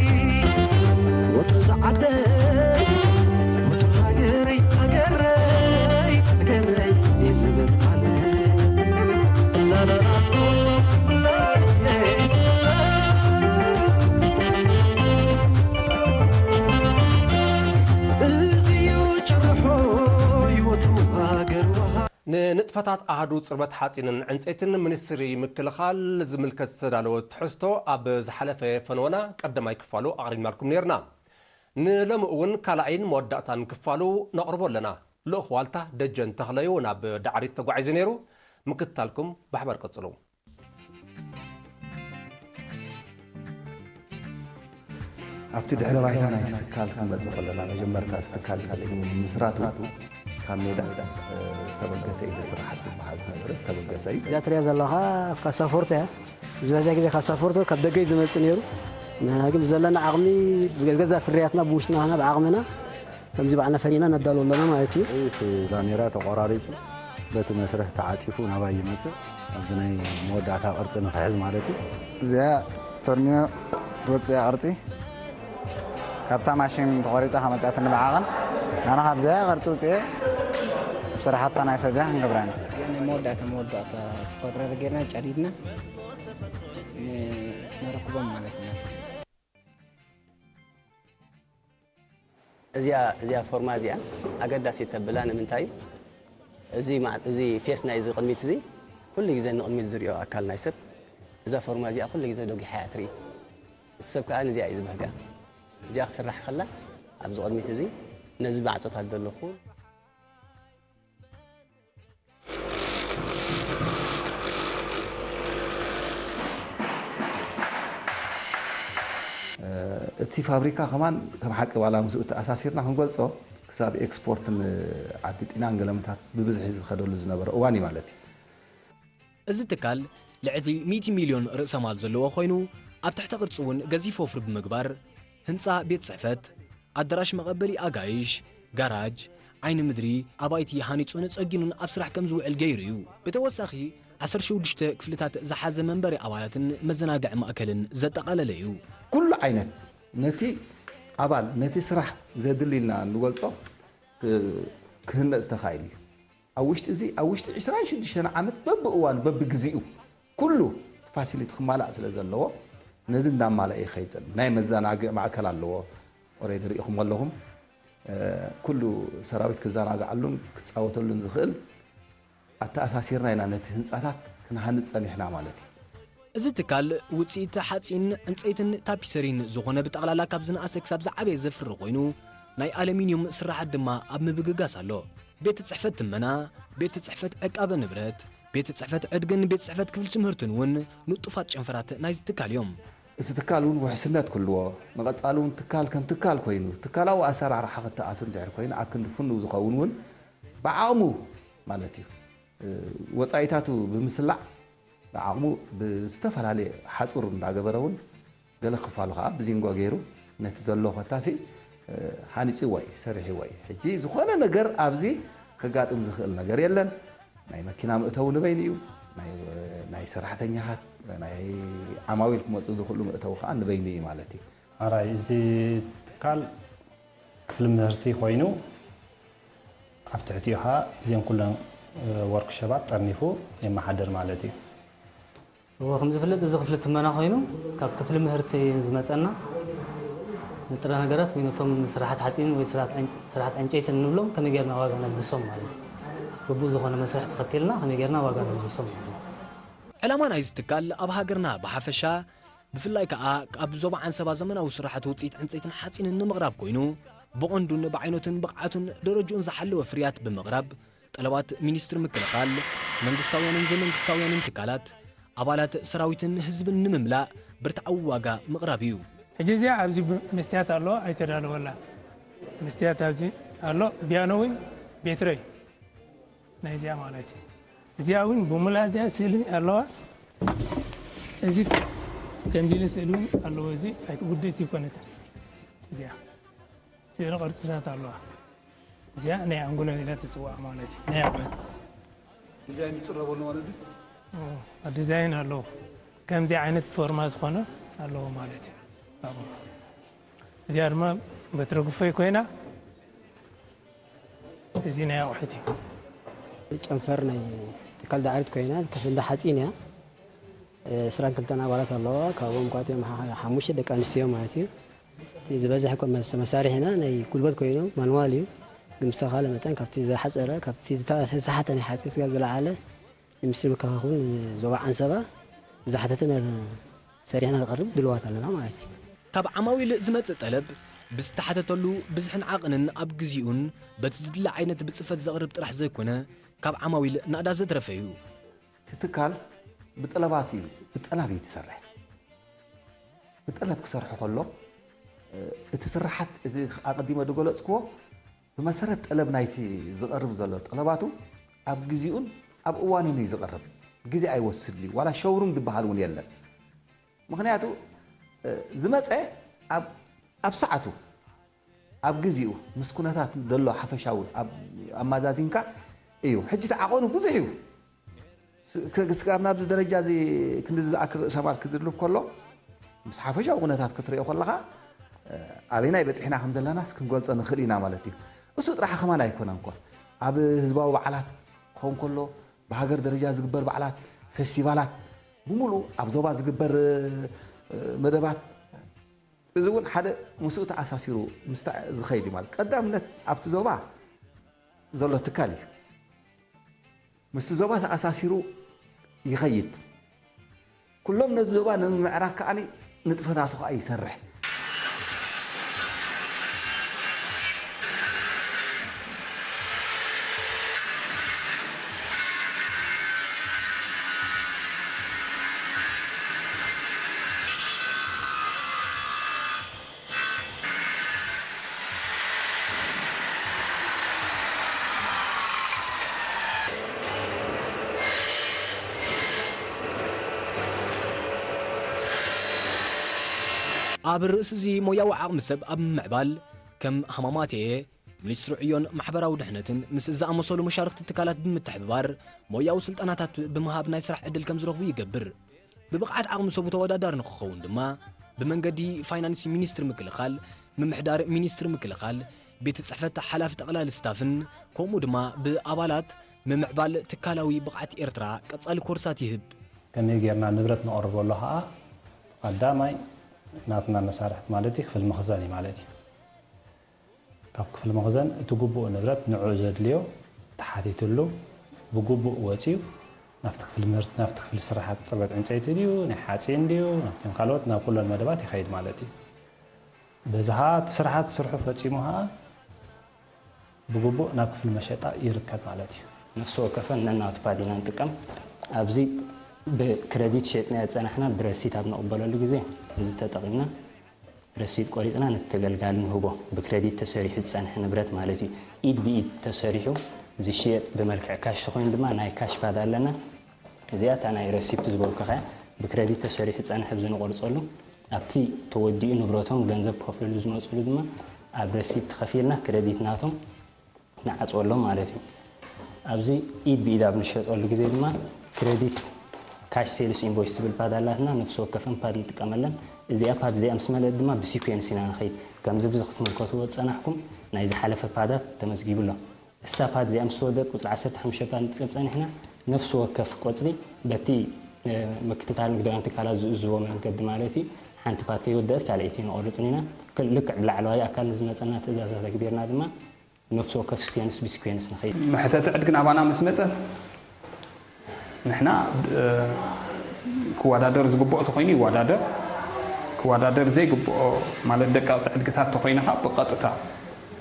ወትሩ ዝዓደይ፣ ወትሩ ሃገረይ፣ ሃገረይ፣ ሃገረይ ይዝብል ቃል። ላላላ፣ ላላላ። እዚ እዩ ጭርሖይ ወትሩ ሃገር ወሃ-። ንንጥፈታት ኣሃዱ ጽርበት ሓጺንን ዕንጸይትን ሚኒስትሪ ምክልኻል ዝምልከት ዝተዳለወ ትሕዝቶ ኣብ ዝሓለፈ ፈነወና ቀዳማይ ክፋሉ ኣቕሪብናልኩም ነይርና። ንሎሚ እውን ካልኣይን መወዳእታን ክፋሉ ነቕርቦ ኣለና። ልኡኽ ዋልታ ደጀን ተኽለዩ ናብ ዳዕሪት ተጓዒዙ ነይሩ። ምክትታልኩም ብሓባር ቀጽሉ። ኣብቲ ድሕረ ባይታ ናይቲ ትካል ክንመጽእ ከለና፣ መጀመርታ እዚ ትካል እዚ ንምምስራቱ ካብ ሜዳ፣ እ፣ ዝተበገሰ እዩ፣ እቲ ስራሓት ዝበሃል ዝነበረ ዝተበገሰ እዩ። እዛ ትሪኣ ዘለኻ ካሳፎርቶ እያ። ዝበዝሕ ግዜ ካሳፎርቶ ካብ ደገ እዩ ዝመጽእ ነይሩ። ንሕና ግን ብዘለና ዓቕሚ፣ ብገዛ ፍርያትና፣ ብውሽጥና ብዓቕምና ከምዚ ባዕልና ፈኒና ነዳሉ ኣለና ማለት እዩ። እቲ ላሜራ ተቆራሪጹ በቲ መስርሕ ተዓጺፉ ናባይ ይመጽእ። ኣብዚ ናይ መወዳእታ ቅርጺ ንኽሕዝ ማለት እዩ። እዚኣ ቶርኒዮ ትወጽእ እያ ቅርጺ። ካብታ ማሽን ተቆሪጻ ከመጽኣትኒ ብዓቐን ኣነ ካብዚኣ ቅርጺ ውጽኤ ኣብ ስራሕታ ናይ ሰብያ ክንገብራ ኢና። ናይ መወዳእታ መወዳእታ ስኳድረር ጌርና ጨዲድና ን-፣ ነረክቦም ማለት ኢና። እዚኣ፣ እዚኣ ፎርማ እዚኣ ኣገዳሲት ተብላ ንምንታይ? እዚ ማዕ-፣ እዚ ፌስ ናይዚ ቅድሚት እዚ ኩሉ ግዜ ንቕድሚት ዝሪኦ ኣካል ናይ ሰብ፣ እዛ ፎርማ እዚኣ ኩሉ ግዜ ደጒሓ እያ ትርኢ። እቲ ሰብ ከኣ ነዚኣ እዩ ዝበህጋ። እዚኣ ክስራሕ ከላ ኣብዚ ቅድሚት እዚ ነዚ ማዕጾታት ዘሎ ኩሉ እቲ ፋብሪካ ከማን ከም ሓቂ ዋላ ምስኡ ተኣሳሲርና ክንገልጾ፣ ክሳብ ኤክስፖርትን ዓዲ ጢናን ገለመታት ብብዝሒ ዝኸደሉ ዝነበረ እዋን እዩ ማለት እዩ። እዚ ትካል ልዕሊ ሚእቲ ሚልዮን ርእሰ ማል ዘለዎ ኮይኑ፣ ኣብ ትሕተ ቅርጺ እውን ገዚፍ ወፍሪ ብምግባር፣ ህንጻ ቤት ጽሕፈት፣ ኣዳራሽ መቐበሊ ኣጋይሽ፣ ጋራጅ፣ ዓይኒ ምድሪ፣ ኣባይቲ ሃኒጹን ጸጊኑን ኣብ ስራሕ ከም ዝውዕል ገይሩ እዩ። ብተወሳኺ፣ ዓሰርተ ሽዱሽተ ክፍልታት ዝሓዘ መንበሪ ኣባላትን መዘናግዒ ማእከልን ዘጠቓለለ እዩ። ኩሉ ዓይነት ነቲ ኣባል፣ ነቲ ስራሕ ዘድሊ ኢልና እንገልጾ፣ እ፣ ክህነጽ ተኻኢሉ እዩ። ኣብ ውሽጢ እዚ፣ ኣብ ውሽጢ ዕስራን ሽዱሽተን ዓመት በብእዋኑ፣ በብግዚኡ ኩሉ ፋሲሊቲ ክማላእ ስለ ዘለዎ፣ ነዚ እንዳማለአ ይኸይድ ዘሎ። ናይ መዘናግዒ ማእከል ኣለዎ። ኦሬዲ ርኢኹም ኣለኹም። እ፣ ኩሉ ሰራዊት ክዘናግዓሉን ክጻወተሉን ዝኽእል ኣተኣሳሲርና ኢና ነቲ ህንጻታት ክንሃንጽ ጸኒሕና ማለት እዩ። እዚ ትካል ውጽኢት ሓጺን፣ ዕንጸይትን ታፒሰሪን ዝኾነ ብጠቕላላ ካብ ዝነኣሰ ክሳብ ዝዓበየ ዘፍሪ ኮይኑ፣ ናይ ኣሉሚንዩም ስራሓት ድማ ኣብ ምብግጋስ ኣሎ። ቤት ጽሕፈት ትመና፣ ቤት ጽሕፈት ዕቃበ ንብረት፣ ቤት ጽሕፈት ዕድግን ቤት ጽሕፈት ክፍሊ ትምህርትን እውን ንጡፋት ጨንፈራት ናይዚ ትካል እዮም። እቲ ትካል እውን ውሕስነት ክህልዎ፣ ንቐጻሊ እውን ትካል ከም ትካል ኮይኑ፣ ትካላዊ ኣሰራርሓ ክተኣቱ እንድሕር ኮይኑ፣ ኣክንዲ ፍኑው ዝኸውን እውን ብዓቕሙ ማለት እዩ። ወጻኢታቱ ብምስላዕ ብዓቕሙ ብዝተፈላለየ ሓጹር እንዳገበረ እውን ገለ ክፋሉ ከኣ ብዚንጎ ገይሩ ነቲ ዘሎ ኮታሲ፣ እ፣ ሃኒጽዎ እዩ፣ ሰሪሕዎ እዩ። ሕጂ ዝኾነ ነገር ኣብዚ ከጋጥም ዝኽእል ነገር የለን። ናይ መኪና መእተዊ ንበይኑ እዩ፣ ናይ፣ ናይ ሰራሕተኛታት፣ ናይ ዓማዊል ክመጹ ዝኽእሉ መእተዊ ከኣ ንበይኑ እዩ ማለት እዩ። ኣራይ፣ እዚ ትካል ክፍሊ ምህርቲ ኮይኑ፣ ኣብ ትሕቲኡ ኸኣ እዘን ኩለን፣ እ፣ ወርክሾባት ጠርኒፉ የመሓድር ማለት እዩ። እወ፣ ከም ዝፍለጥ፣ እዚ ክፍሊ ትመና ኮይኑ፣ ካብ ክፍሊ ምህርቲ ዝመጸና ንጥረ ነገራት ወይ ነቶም ስራሓት ሓጺን ወይ ስራሓት ዕን-፣ ስራሓት ዕንጨይቲ እንብሎም ከመይ ጌርና ዋጋ ነልብሶም ማለት እዩ። ግቡእ ዝኾነ መስርሕ ተኸቲልና ከመይ ጌርና ዋጋ ነልብሶም ማለት እዩ። ዕላማ ናይዚ ትካል ኣብ ሃገርና ብሓፈሻ፣ ብፍላይ ከኣ ኣብ ዞባ ዓንሰባ ዘመናዊ ስራሓት ውፅኢት ዕንፀይትን ሓፂንን ንምቕራብ ኮይኑ፣ ብቐንዱን ብዓይነቱን ብቕዓቱን ደረጅኡን ዝሓለወ ፍርያት ብምቕራብ፣ ጠለባት ሚኒስትሪ ምክልኻል፣ መንግስታውያንን ዘይመንግስታውያንን ትካላት፣ ኣባላት ሰራዊትን ህዝብን ንምምላእ ብርትዓዊ ዋጋ ምቕራብ እዩ። ሕጂ እዚኣ ኣብዚ ብ-፣ መስትያት ኣሎ፣ ኣይተዳለወላ። መስትያት ኣብዚ ኣሎ፣ ፒያኖ እውን ቤትረይ ናይ እዚኣ ማለት እዩ። እዚኣ እውን ብሙላ እዚኣ ስእሊ ኣለዋ። እዚ ከምዚ ኢሉ ስእሊ እውን ኣለዎ። እዚ ኣይትጉደት ይኮነታ። እዚኣ ስእሊ ቅርጽታት ኣለዋ። እዚኣ ናይ ኣንጎሎ ኢላ ትጽዋዕ ማለት እዩ። ናይ ኣንጎሎ። ዲዛይን ይጽረበሉ ማለት እዩ። ኦ፣ ዲዛይን ኣለዎ። ከምዚ ዓይነት ፎርማ ዝኾነ ኣለዎ ማለት እዩ። ኣብኡ። እዚኣ ድማ በትሪ ግፎይ ኮይና፣ እዚ ናይ ኣቑሑት እዩ። ጨንፈር ናይ ትካል ዳዕሪት ኮይና፣ ከፍንዳ ሓፂን እያ። እ፣ ዕስራን ክልተን ኣባላት ኣለዋ። ካብኦም ከኣ እቶም ሓ-፣ ሓሙሽተ ደቂ ኣንስትዮ ማለት እዩ። እቲ ዝበዝሐ እኮ መስ-፣ መሳርሒና ናይ ጉልበት ኮይኑ ማንዋል እዩ። ግን ብዝተኻለ መጠን ካብቲ ዝሓፀረ፣ ካብቲ ዝተ-፣ ዝተሓተ ናይ ሓፂን ስጋብ ዝለዓለ፣ ንምስሊ ምክልኻል ዞባ ዓንሰባ ዝሓተተ ነ-፣ ሰሪሕና ንቐርብ ድልዋት ኣለና ማለት እዩ። ካብ ዓማዊል ዝመጽእ ጠለብ ብዝተሓተተሉ ብዝሕን ዓቕንን ኣብ ግዚኡን በቲ ዝድለ ዓይነት ብጽፈት ዘቕርብ ጥራሕ ዘይኮነ፣ ካብ ዓማዊል ናእዳ ዘትረፈ እዩ። እቲ ትካል ብጠለባት እዩ፣ ብጠላብ እዩ ትሰርሕ። ብጠለብ ክሰርሑ ከሎ፣ እ፣ እቲ ስራሓት እዚ ኣቐዲመ ዝገለጽክዎ ብመሰረት ጠለብ ናይቲ ዝቐርብ ዘሎ ጠለባቱ ኣብ ግዚኡን ኣብ እዋኑን እዩ ዝቐርብ። ግዜ ኣይወስድን እዩ። ዋላ ሸውሩም ዝበሃል እውን የለን። ምኽንያቱ፣ እ፣ ዝመጸ ኣብ፣ ኣብ ሰዓቱ፣ ኣብ ግዚኡ፣ ምስ ኩነታት ዘሎ ሓፈሻዊ ኣብ፣ ኣመዛዚንካ እዩ። ሕጂ እቲ ዓቐኑ ብዙሕ እዩ። ስ-፣ ክ-፣ ስጋብ ናብዚ ደረጃ እዚ ክንዲ ዝኣክል ርእሰ ማል ክድልብ ከሎ፣ ምስ ሓፈሻዊ ኩነታት ክትሪኦ ከለኻ፣ እ፣ ኣበይናይ በጺሕና ከም ዘለናስ ክንገልጾ ንኽእል ኢና ማለት እዩ። እሱ ጥራሕ ከማን ኣይኮነን እኮ። ኣብ ህዝባዊ በዓላት ክኸውን ከሎ፣ ብሃገር ደረጃ ዝግበር በዓላት፣ ፌስቲቫላት፣ ብምሉእ ኣብ ዞባ ዝግበር፣ እ፣ መደባት፣ እዚ እውን ሓደ ምስኡ ተኣሳሲሩ ምስታ ዝኸይድ እዩ ማለት። ቀዳምነት ኣብቲ ዞባ ዘሎ ትካል እዩ። ምስቲ ዞባ ተኣሳሲሩ ይኸይድ። ኩሎም ነዚ ዞባ ንምምዕራግ ከኣ ንጥፈታቱ ከኣ ይሰርሕ። ኣብ ርእሲ እዚ ሞያዊ ዓቕሚ ሰብ ኣብ ምምዕባል፣ ከም ሃማማተኤ፣ ሚኒስትሪ ዕዮን ማሕበራዊ ድሕነትን ምስ ዝኣመሰሉ መሻርኽቲ ትካላት ብምትሕብባር ሞያዊ ስልጠናታት ብምሃብ ናይ ስራሕ ዕድል ከም ዝረኽቡ ይገብር። ብብቕዓት ዓቕሚ ሰቡ ተወዳዳሪ ንክኸውን ድማ ብመንገዲ ፋይናንስ ሚኒስትሪ ምክልኻል፣ ምምሕዳር ሚኒስትሪ ምክልኻል፣ ቤት ጽሕፈት ሓላፊ ጠቕላሊ ስታፍን ከምኡ ድማ ብኣባላት ምምዕባል ትካላዊ ብቕዓት ኤርትራ ቀጻሊ ኮርሳት ይህብ። ከመይ ጌርና ንብረት ነቕርበሉ ኸኣ፣ ቀዳማይ ናትና መሳርሕቲ ማለት እዩ፣ ክፍሊ መኽዘን እዩ ማለት እዩ። ካብ ክፍሊ መኽዘን እቲ ግቡእ ንብረት ንዕኡ ዘድልዮ ተሓቲትሉ ብግቡእ ወጺኡ ናብቲ ክፍሊ ምህርቲ፣ ናብቲ ክፍሊ ስራሓት ጽበት ዕንጸይቲ ድዩ፣ ናይ ሓጺን ድዩ፣ ናብተን ካልኦት፣ ናብ ኩለን መደባት ይኸይድ ማለት እዩ። በዚ ኸኣ እቲ ስራሓት ስርሑ ፈጺሙ ኸኣ ብግቡእ ናብ ክፍሊ መሸጣ ይርከብ ማለት እዩ። ነፍሲ ወከፈን ነናቱ ፓድ ኢና ንጥቀም። ኣብዚ ብክረዲት ሸጥናዮ ዝጸናሕና ብረሲት ኣብ ንቕበለሉ ግዜ እዚ ተጠቒምና ረሲት ቆሪጽና ነቲ ተገልጋሊ ንህቦ። ብክረዲት ተሰሪሑ ዝጸንሐ ንብረት ማለት እዩ። ኢድ ብኢድ ተሰሪሑ ዝሽየጥ ብመልክዕ ካሽ ተኾይኑ ድማ ናይ ካሽ ፓድ ኣለና። እዚኣ እታ ናይ ረሲፕት ዝበልኩኻ እያ። ብክረዲት ተሰሪሑ ዝጸንሐ ብዚ ንቆርጸሉ፣ ኣብቲ ተወዲኡ ንብረቶም ገንዘብ ክኸፍልሉ ዝመጽሉ ድማ ኣብ ረሲፕት ከፊልና ክረዲት ናቶም ንዓጽወሎም ማለት እዩ። ኣብዚ ኢድ ብኢድ ኣብ ንሸጠሉ ግዜ ድማ ክረዲት ካሽ ሴልስ ኢንቮይስ ትብል ፓድ ኣላትና፣ ነፍሲ ወከፈን ፓድ ንጥቀመለን። እዚኣ ፓድ እዚኣ ምስ መለእት ድማ ብሲኩዌንስ ኢና ንኸይድ። ከምዚ ብዚ ክትምልከትዎ ዝጸናሕኩም ናይ ዝሓለፈ ፓዳት ተመዝጊቡ ኣሎ። እሳ ፓድ እዚኣ ምስ ተወደት ቁጽሪ ዓሰርተ ሓሙሽተ ፓድ ንጥቀም ጸኒሕና፣ ነፍሲ ወከፍ ቆጽሊ በቲ፣ እ፣ ምክትታል ንግዳውያን ትካላት ዝእዝዞ መንገዲ ማለት እዩ። ሓንቲ ፓድ ከይወደአት ካልኣይቲ ንቆርጽን ኢና። ክል-፣ ልክዕ ብላዕለዋይ ኣካል ንዝመጸና ትእዛዛት ኣግቢርና ድማ ነፍሲ ወከፍ ስኩዌንስ ብስኩዌንስ ንኸይድ። መሕተቲ ዕድግን ኣባና ምስ መጸት ንሕና፣ እ፣ ክወዳደር ዝግብኦ ተኾይኑ ይወዳደር፣ ክወዳደር ዘይግብኦ ማለት ደቃቕ ዕድግታት ተኾይኑ ከዓ ብቐጥታ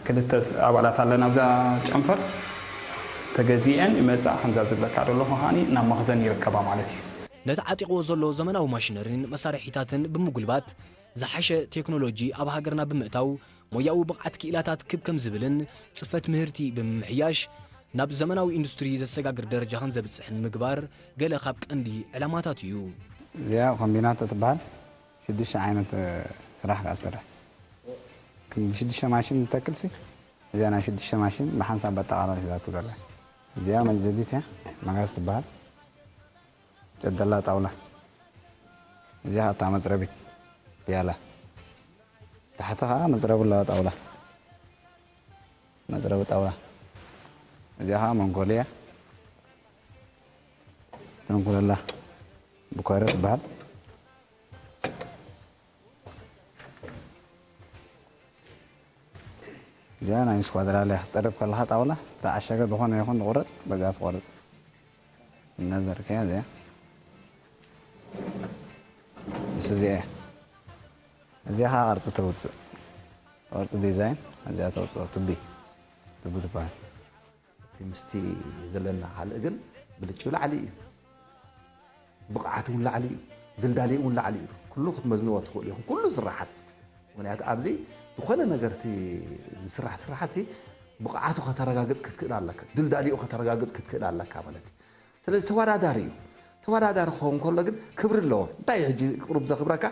ክልተ ኣባላት ኣለና ኣብዛ ጨንፈር ተገዚአን ይመፃ። ከምዛ ዝብለካ ዘለኹ ከዓኒ ናብ መኽዘን ይርከባ ማለት እዩ። ነቲ ዓጢቕዎ ዘሎ ዘመናዊ ማሽነሪን መሳርሒታትን ብምጉልባት ዝሓሸ ቴክኖሎጂ ኣብ ሃገርና ብምእታው ሞያዊ ብቕዓት ክኢላታት ክብ ከም ዝብልን ፅፈት ምህርቲ ብምምሕያሽ ናብ ዘመናዊ ኢንዱስትሪ ዘሰጋግር ደረጃ ከም ዘብፅሕን ምግባር ገለ ካብ ቀንዲ ዕላማታት እዩ። እዚኣ ኮምቢናቶ ትበሃል። ሽዱሽተ ዓይነት ስራሕ ከኣ ትሰርሕ። ክንዲ ሽዱሽተ ማሽን ትተክልሲ፣ እዚኣ ናይ ሽዱሽተ ማሽን ብሓንሳብ በጠቓላሊ ሒዛቶ ዘላ። እዚኣ መጀዲት እያ፣ መጋዝ ትበሃል። ጨደላ ጣውላ። እዚኣ እታ መጽረቢት ቢያላ። ታሕቲ ኸኣ መጽረቢ ኣለዋ ጣውላ። መጽረቢ ጣውላ። እዚኣ ኸኣ መንኮልያ። ተንኮለላ ብኳረ ትበሃል። እዚኣ ናይ ስኳድራልያ ክትጸርብ ከለኻ ጣውላ፣ ዝተዓሸገ ዝኾነ ይኹን ዝቑረጽ፣ በዚኣ ትቖርጽ። ነዘርከያ እዚኣ። ምስ እዚኣ እያ። እዚኣ ኸዓ ቅርጺ ተውጽእ። ቅርጺ ዲዛይን፣ እዚኣ ተውጽኦ ቱቢ። ቱቢ ትበሃል። እቲ ምስቲ ዘለና ካልእ ግን ብልጭኡ ላዕሊ እዩ። ብቕዓት እውን ላዕሊ እዩ። ድልዳሌ እውን ላዕሊ እዩ። ኩሉ ክትመዝንዎ ትኽእሉ ኢኹም። ኩሉ ስራሓት። ምኽንያቱ ኣብዚ ዝኾነ ነገር እቲ ዝስራሕ ስራሓት ሲ ብቕዓቱ ከተረጋግጽ ክትክእል ኣለካ። ድልዳሌኡ ከተረጋግጽ ክትክእል ኣለካ ማለት እዩ። ስለዚ ተወዳዳሪ እዩ። ተወዳዳሪ ክኸውን ከሎ ግን ክብሪ ኣለዎ። እንታይ እዩ ሕጂ ቅሩብ ዘኽብረካ?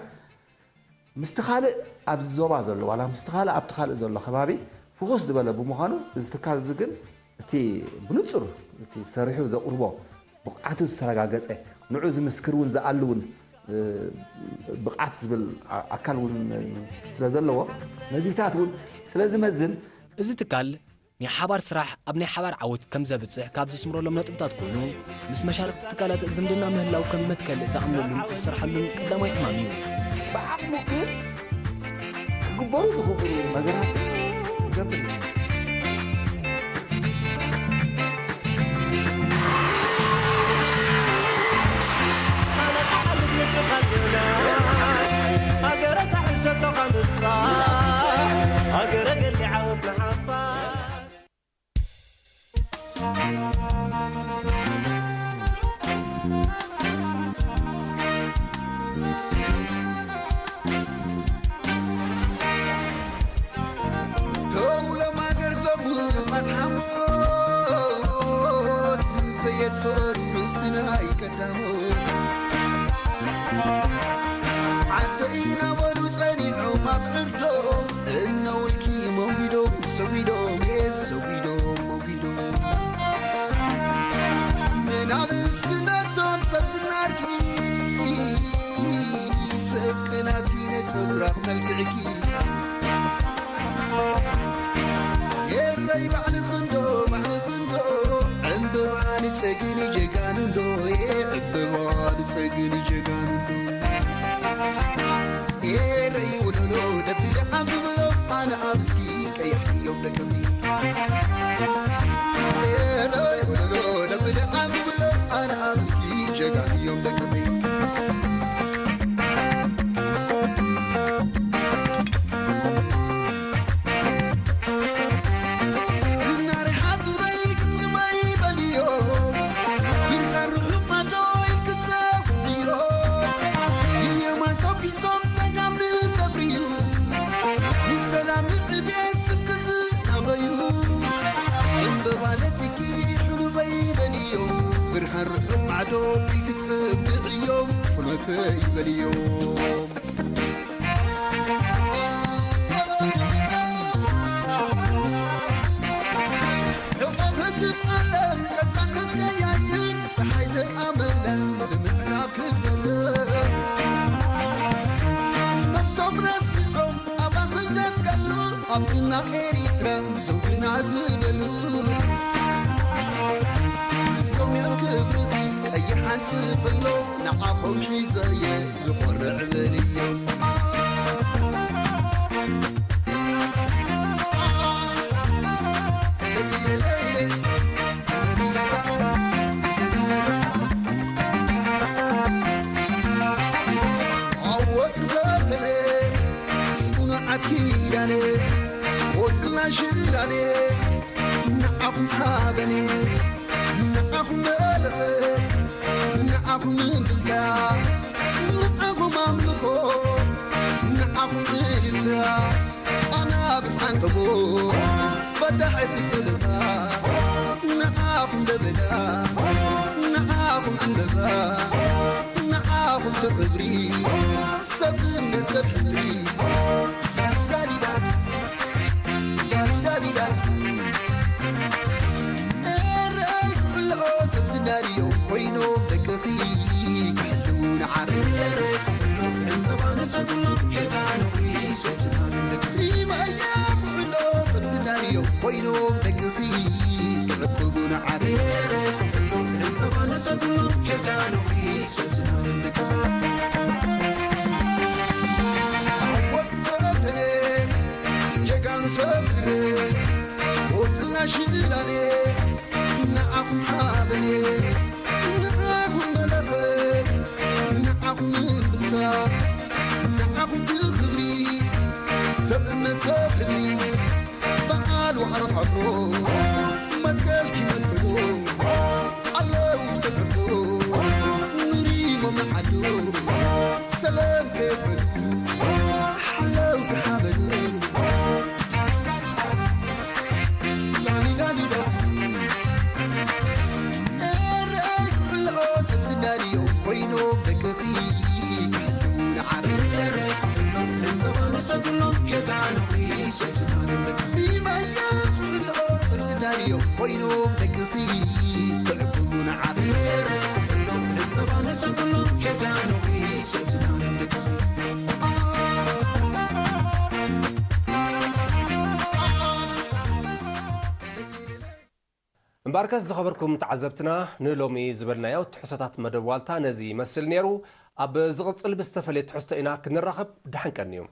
ምስቲ ካልእ ኣብዚ ዞባ ዘሎ ዋላ ምስቲ ካልእ ኣብቲ ካልእ ዘሎ ከባቢ ፍኹስ ዝበለ ብምዃኑ፣ እዚ ትካል እዚ ግን እቲ ብንጹር እቲ ሰሪሑ ዘቕርቦ ብቕዓቱ ዝተረጋገጸ፣ ንዑ ዝምስክር እውን ዝኣሉ እውን፣ እ፣ ብቕዓት ዝብል ኣ-፣ ኣካል እውን ስለ ዘለዎ፣ ነዚታት እውን ስለ ዝመዝን፣ እዚ ትካል ናይ ሓባር ስራሕ ኣብ ናይ ሓባር ዓወት ከም ዘብጽሕ ካብ ዘስምረሎም ነጥብታት ኮይኑ፣ ምስ መሻርኽቲ ትካላት ዝምድና ምህላው ከም መትከል ዝኣምነሉን ዝሰርሓሉን ቀዳማይ ዕማም እዩ። ብዓቕሙ ግን ክግበሩ ዝኽእሉ ነገራት ይገብር እዩ። ሃገረ ሳሕል ሸቶኻ ምብጻሕ፣ ሃገረ ገሊ ዓወት ንሓፋሽ። ተውሎም ሃገር ዘሙሉቓት ሓሞት ዘየትፈርሑ ስናይ ቀዳሞት። ዓደይ እናበሉ ጸኒዖም ኣብ ዕርዶ እነውልኪ መዊዶም ሰዊዶም የሰዊዶም መዊዶም። መናብስ ክነቶም ሰብ ዝናርኪ፣ ሰብ ቅናትኪ ነጸብራቕ መልክዕኪ። ኤረይ ባዕልኽንዶ፣ ባዕልኽንዶ፣ ዕምበባ ንጸግኒ ጀጋኑንዶ፣ ኤ፣ ዕምበባ ንጸግኒ ጀጋኑንዶ። ኤረይ ወለሎ ደብለ ዓምብሎ ኣነ ኣብስኪ ቀይሕዮም ደቀምቲ። ኤረይ ወለሎ ደብለ ዓምብሎ ኣነ ኣብስኪ ጀጋንዮም ደቀምቲ። ዝናሪ ሓጹረይ ክትመይ በልዮ፣ ብርሃን ርሑቕ ማዶ ኢልክጸውዕዮ። ብየማን ተኲሶም ጸጋም ንሰፍርዩ፣ ንሰላም ንዕቤት ስም ክዝናበዩ። ዕምበባ ነጺኪ ሕሉበይ በልዮ፣ ብርሃን ርሑቕ ማዶ ኢልክጸውዕዮ፣ ፍኖተይ በልዮ። ሕቆፈትን ዓለም ቀጻ ክትቀያይር፣ ፀሓይ ዘይኣመላ ንምዕራብ ክትበርር። ነብሶም ረሲዖም ኣባኺ ዘትከሉ፣ ኣብና ኤሪትራ ዘውድና ዝበሉ። ንሶም እዮም ክብርኺ ቀይሕ ኣንጽፍሎ፣ ንዓኹም ሒዘየ ዝኾርዕ በልዮ። ፈተነ ጽኑዓት ኪዳነ፣ ቆጽልና ሽላነ፣ ንዓኹም ሓበነ፣ ንዓኹም መለኸ፣ ንዓኹም እምብልታ፣ ንዓኹም ኣምልኾ፣ ንዓኹም እልልታ። ኣናብስ ዓንተቦ ፈታሕቲ ጽልታ፣ ንዓኹም ለበዳ፣ ንዓኹም ዕምበባ፣ ንዓኹም ተኽብሪ፣ ሰብ እምነት ሰብ ሕድሪ። ዳሪዳሪዳ፣ ዳሪዳሪዳ። ኤረይ ኩሎ ሰብ ዝዳርዮ ኮይኖም ደቅኺ ክሕልዉ ንዓኺ። ሪመያ ኩሎ ሰብ ዝዳርዮ ኮይኖም ደቅኺ ክዕቅቡ ንዓኺ። ዓወት ፈተነ ጀጋኑ ሰብ ስረ፣ ቆጽልና ሽላነ፣ ንዓኹም ሓበነ፣ ንዓኹም መለኸ፣ ንዓኹም እምብልታ፣ ንዓኹም ክብሪ፣ ሰብእነት ሰብ ሕድሪ፣ በዓል ዋዕሮ ሓሮ፣ መትከልኪ መትከሎ፣ ኣለዉ ተብሎ፣ ንሪሞም ንዓሉ፣ ሰላም ከበሉ፣ ሓለው ክሓበሉ። ላሊላሊላ። ኤረይ ኩሎ ሰብ ዝዳርዮ ኮይኖም ደቅኺ ክሕልዉ ንዓኺ። ኤረይ ኩሎ ዕምበባ ንጸግሎም ጀጋኑኺ ሰብ ዝዳርዮ ደቅኺ። ሪመያ ኩሎ ሰብ ዝዳርዮ ኮይኖም ደቅኺ ክዕቅቡ ንዓኺ። ኤረይ ኩሎ ዕምበባ ንጸግሎም ጀጋኑኺ ሰብ ዝዳርዮ ደቅኺ። እምበኣርከስ ዝኸበርኩም ተዓዘብትና፣ ንሎሚ ዝበልናዮ ትሕዝቶታት መደብ ዋልታ ነዚ ይመስል ነይሩ። ኣብ ዝቕጽል ብዝተፈለየ ትሕዝቶ ኢና ክንራኸብ። ደሓን ቀንዩ።